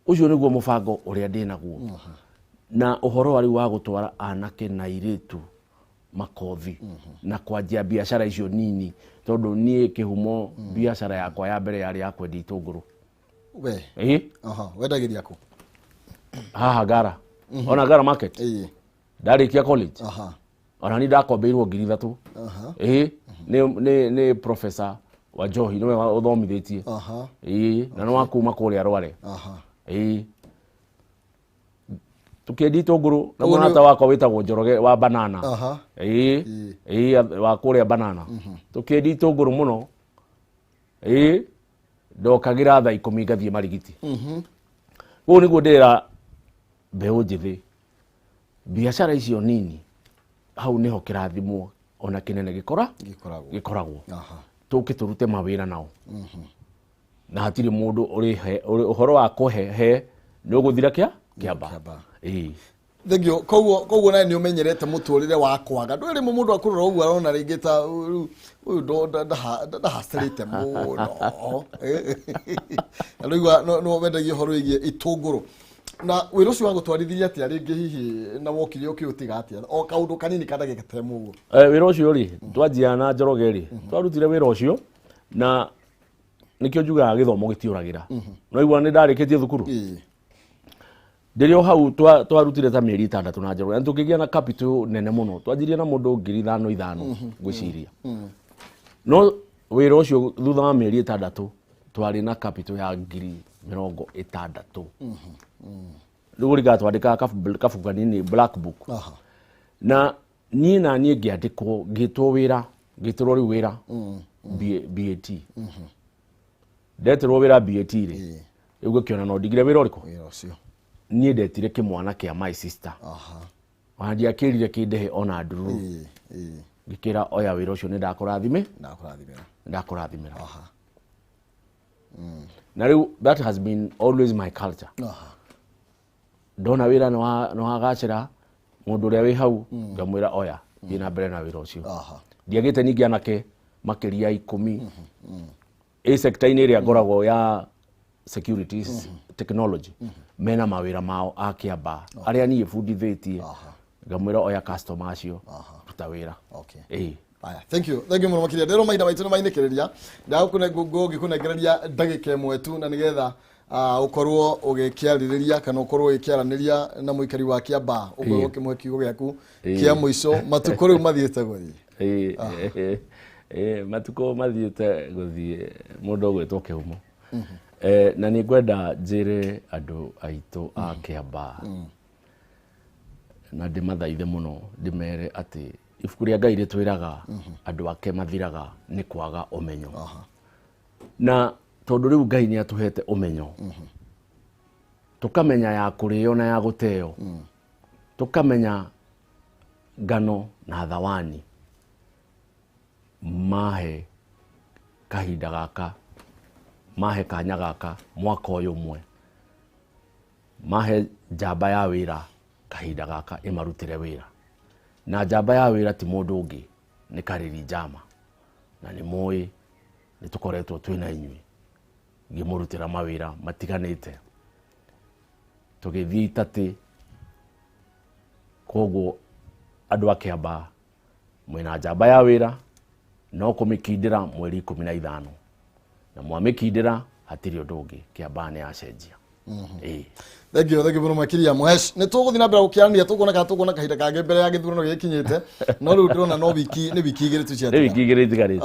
Ũcio nĩguo mũbango ũrĩa ndĩnaguo. Na ũhoro wa rĩu wa gũtwara anake na airĩtu makothi na kwanjia biacara icio nini, tondu niĩ kĩhumo biacara yakwa ya mbere yarĩ ya kwendia itũngũrũ. We. Wendagĩria kũ? Haha Ngara. Ona Ngara market. Ndarĩkia college. Ona ni ndakombeirwo 3,000. Nĩ professor wa Njohi nĩwe ũthomithĩtie. Na nĩ wa kuma kũrĩa Rware. Tukiendia itũngũrũ na mũrata wakwa wĩtagwo Njoroge wa banana. Wa kũrĩa banana. Tukiendia itũngũrũ mũno. Ndokagĩra thaa 10 ngathiĩ Marigiti. Ũguo nĩguo ndĩra mbeũ njĩthĩ biacara icio nini hau nĩho kĩrathimwo ona kĩnene gĩkoragwo. Tũke tũrute mawĩra nao. Na hatirĩ mũndũ ũrĩhe ũhoro wa kũhe he nĩ ũgũthira kĩamba. Thank you. Koguo nawe nĩ ũmenyerete mũtũrĩre wa kwaga. Ndũrĩ rĩmwe mũndũ akũrora ũguo arona rĩngĩ ta ũyũ ndahacĩrĩte mũno. Rĩu no wendagia ũhoro wĩgiĩ itũngũrũ. Na wĩra ũcio wa gũtwarithirie atĩa rĩngĩ hihi na wokire ũkĩũtiga atĩa? O kaũndũ kanini ka ndagĩka ta ĩmwe ũguo. Wĩra ũcio rĩ, twanjia na Njoroge rĩ, twarutire wĩra ũcio na nĩkĩo njugaga gĩthomo gĩtiũragĩra. No igua nĩ ndarĩkĩtie thukuru. Ndĩrĩ o hau twarutire ta mĩeri 6 na Njoroge. Na tũkĩgĩa na capital nene mũno. Twanjirie na mũndũ 5,000 ngwĩciria. No wĩra ũcio thutha wa mĩeri 6 twarĩ na capital ya 60,000. Rĩu ũrĩga twandĩkaga kabuku kanini black book. Na niĩ na niĩ ngĩandĩkwo ngĩtwo wĩra, ngĩtĩrwo rĩu wĩra BAT. Ndetirwo wĩra BAT rĩ. Rĩu ngĩkĩona no ndigire wĩra ũrĩkũ? Wĩra ũcio. Niĩ ndetire kĩmwana kĩa my sister. Ona ndiakĩrire kĩndehe ona ndururu. Ngĩkĩra oya wĩra ũcio nĩ ndakũrathime. Ndakũrathimĩra. Na rĩu that has been always my culture. Ndona wĩra nĩ wagacĩra, mũndũ ũrĩa wĩ hau ngamwĩra oya thiĩ na mbere na wĩra ũcio. Ndiagĩte ningĩ anake makĩria 10. Ĩ sector-inĩ ĩrĩa ngoragwo ya security technology mena mawĩra mao a Kĩamba arĩa niĩ bundithĩtie ngamwĩra oya customer acio ruta wĩra. Aya, thank you. Thank you mũno makĩria. Ndĩrona mahinda maitũ nĩ mainĩkĩrĩria. Ndagũkĩnengereria ndagĩka ĩmwe tu na nĩgetha ũkorwo ũgĩkĩarĩrĩria kana ũkorwo ũgĩkĩaranĩria na mũikari wa Kĩamba, ũkorwo ũkĩmũhe kiugo gĩaku kĩa mũico. Matukũ rĩu mathiĩte gũthiĩ. Matukũ mathiĩte gũthiĩ mũndũ ũgwĩtwo Kĩhumo. Na nĩ ngwenda njĩre andũ aitũ a Kĩamba Na ndĩmathaithe mũno, ndĩmere atĩ ibuku rĩa Ngai rĩtwĩraga andũ ake mathiraga nĩ kwaga ũmenyo. Na tondũ rĩu Ngai nĩ atũhete ũmenyo, tũkamenya ya kũrĩo na ya gũteo, tũkamenya ngano na thawani, mahe kahinda gaka, mahe kanya gaka mwaka ũyũ ũmwe, mahe njamba ya wĩra kahinda gaka ĩmarutĩre wĩra. Na njamba ya wĩra ti mũndũ ũngĩ, nĩ Karĩri Njama. Na nĩ mũĩ nĩ tũkoretwo twĩna inyuĩ ngĩmũrutĩra mawĩra matiganĩte, tũgĩthiĩ itatĩ. Koguo andũ a Kĩambaa mwĩna njamba ya wĩra, no kũmĩkindĩra mweri 15, na mwamĩkindĩra hatirĩ ũndũ ũngĩ, Kĩambaa nĩ yacenjia. Ĩĩ. Thank you, thank you mũno makĩria, Mũhesh. Nĩ tũgũthiĩ na mbere gũkĩaranĩria, tũkuona kana tũkuona kahinda kangĩ mbere ya gĩthurano gĩkinyĩte, no rĩu ndĩrona no wiki, nĩ wiki 2 tu Nĩ ciatiga. wiki 2 itigarĩte.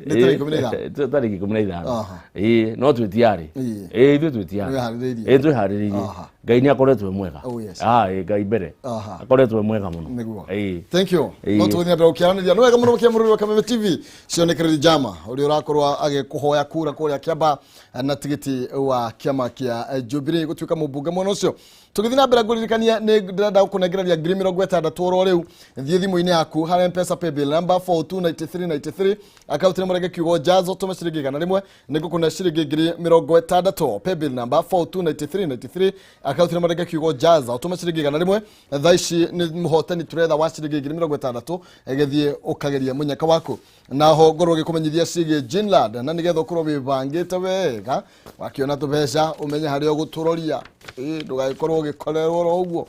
Nĩ tarĩki 15. Tarĩki 15. Ĩĩ, no twĩ tiarĩ. Ĩĩ, ithuĩ twĩ tiarĩ. Mwĩharĩrĩirie. Ĩĩ, twĩharĩrĩirie. Ngai nĩ akoretwo e mwega. Oh, yes. Ah, ĩĩ, Ngai mbere akoretwo e mwega mũno. Nĩguo. Ĩĩ. Thank you. Ĩĩ. No tũgũthiĩ na mbere gũkĩaranĩria. Nĩ wega mũno makĩria, mũrũri wa Kameme TV. Cionekereria Njama ũrĩa ũrakorwo agĩkũhoya kura kũrĩa Kĩambaa na tigiti wa kĩama kĩa Jubilee gũtuĩka mũmbunge mwena ũcio. Tũgĩthiĩ na mbere, ngũririkanie nĩ ndĩrenda gũkũnengereria 60,000 oro rĩu. Thiĩ thimũ-inĩ yaku harĩa Mpesa paybill number 429393, akaunti nĩ mũrenge kiugo jazo, tũme ciringi 100, nĩ ngũkũne ciringi 60,000. Paybill number 429393, akaunti nĩ mũrenge kiugo jaza, ũtũme ciringi 100. Thaa ici nĩ mũhotani tũretha wa ciringi 60,000, gĩthiĩ ũkageria mũnyaka waku. Naho ngorwo gĩkũmenyithia ciĩgiĩ Ginland, na nĩgetha ũkorwo wĩbangĩte wega, wakĩona tũbeca ũmenye harĩa ũgũtũroria. Ĩ, ndũgagĩkorwo ũgĩkorerwo oro ũguo.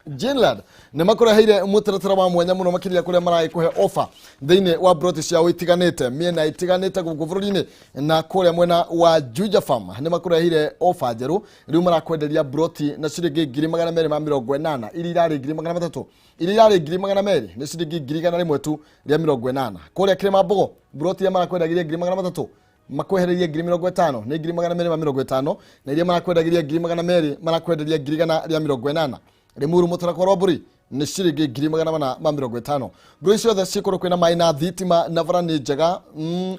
Ginland nĩ makũreheire mũtaratara wa mwanya mũno makĩria, kũrĩa maragĩkũhe offer thĩinĩ wa broti ciao itiganĩte mĩena itiganĩte gũkũ bũrũri-inĩ. Na kũrĩa mwena wa Juja Farm nĩ makũreheire offer njerũ. Rĩu marakwenderia broti na ciringi 280,000, iria irarĩ 300,000. Iria irarĩ 200,000 nĩ ciringi 100,000 tu rĩa 80. Kũrĩa Kĩrĩma broti iria marakwendagĩria 300,000, makwehereirie 50,000, nĩ 250,000, na iria marakwendagĩria 200,000, marakwenderia 180,000. Limuru Mũtarakwa Rwa nĩ ciringi 450,000. Mbũri ciothe ciĩ kũndũ kwĩna maĩ na thitima, na bara nĩ njega,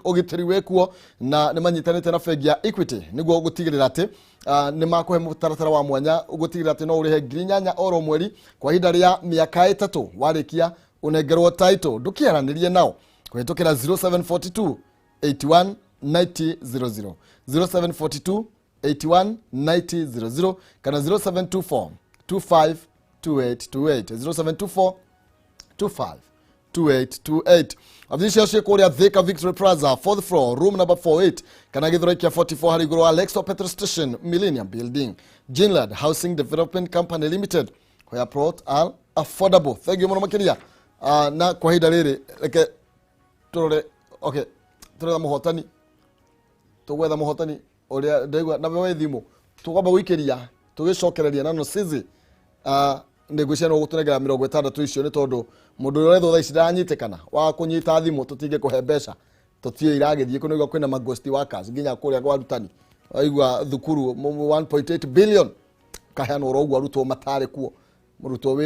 ũgitĩri wĩkuo, na nĩ manyitanĩte na bengi ya Equity nĩguo gũtigĩrĩra atĩ nĩ makũhe mũtaratara wa mwanya gũtigĩrĩra atĩ no ũrĩhe 8,000 oro mweri kwa ihinda rĩa mĩaka 3, warĩkia ũnengerwo title. Ndũkĩaranĩrie nao kũhĩtũkĩra 0742 81 90 00, 0742 81 90 00, kana 0724 25 2828, 0724 25 2828. Wabici ciao ciĩ kũrĩa Thika Victory Plaza, fourth floor, room number 48, kana Gĩthũrai kĩa 44, harĩ igũrũ wa Lexo Petrol Station, Millennium Building. Ginland Housing Development Company Limited, where plot are affordable. Thank you mũno makĩria. Na kwa ihinda rĩrĩ reke tũrore, okay, tũretha mũhotani, tũgwetha mũhotani ũrĩa ndaigua na we thimũ tũkwamba gũikĩria tũgĩcokereria na no sizi nĩ ngwĩciria no gũtũnengera 60 icio, nĩ tondũ mũndũ ũrĩa ũrethwo thaa ici ndaranyitĩkana wa kũnyita thimũ, tũtingĩkũhe mbeca, tũtiĩ iragĩthiĩ kũnĩgua kwĩna ma ghost workers nginya kũrĩa kwa arutani. Waigua thukuru 1.8 billion kaheanwo oro ũguo, arutwo matarĩ kuo, mũrutwo wĩna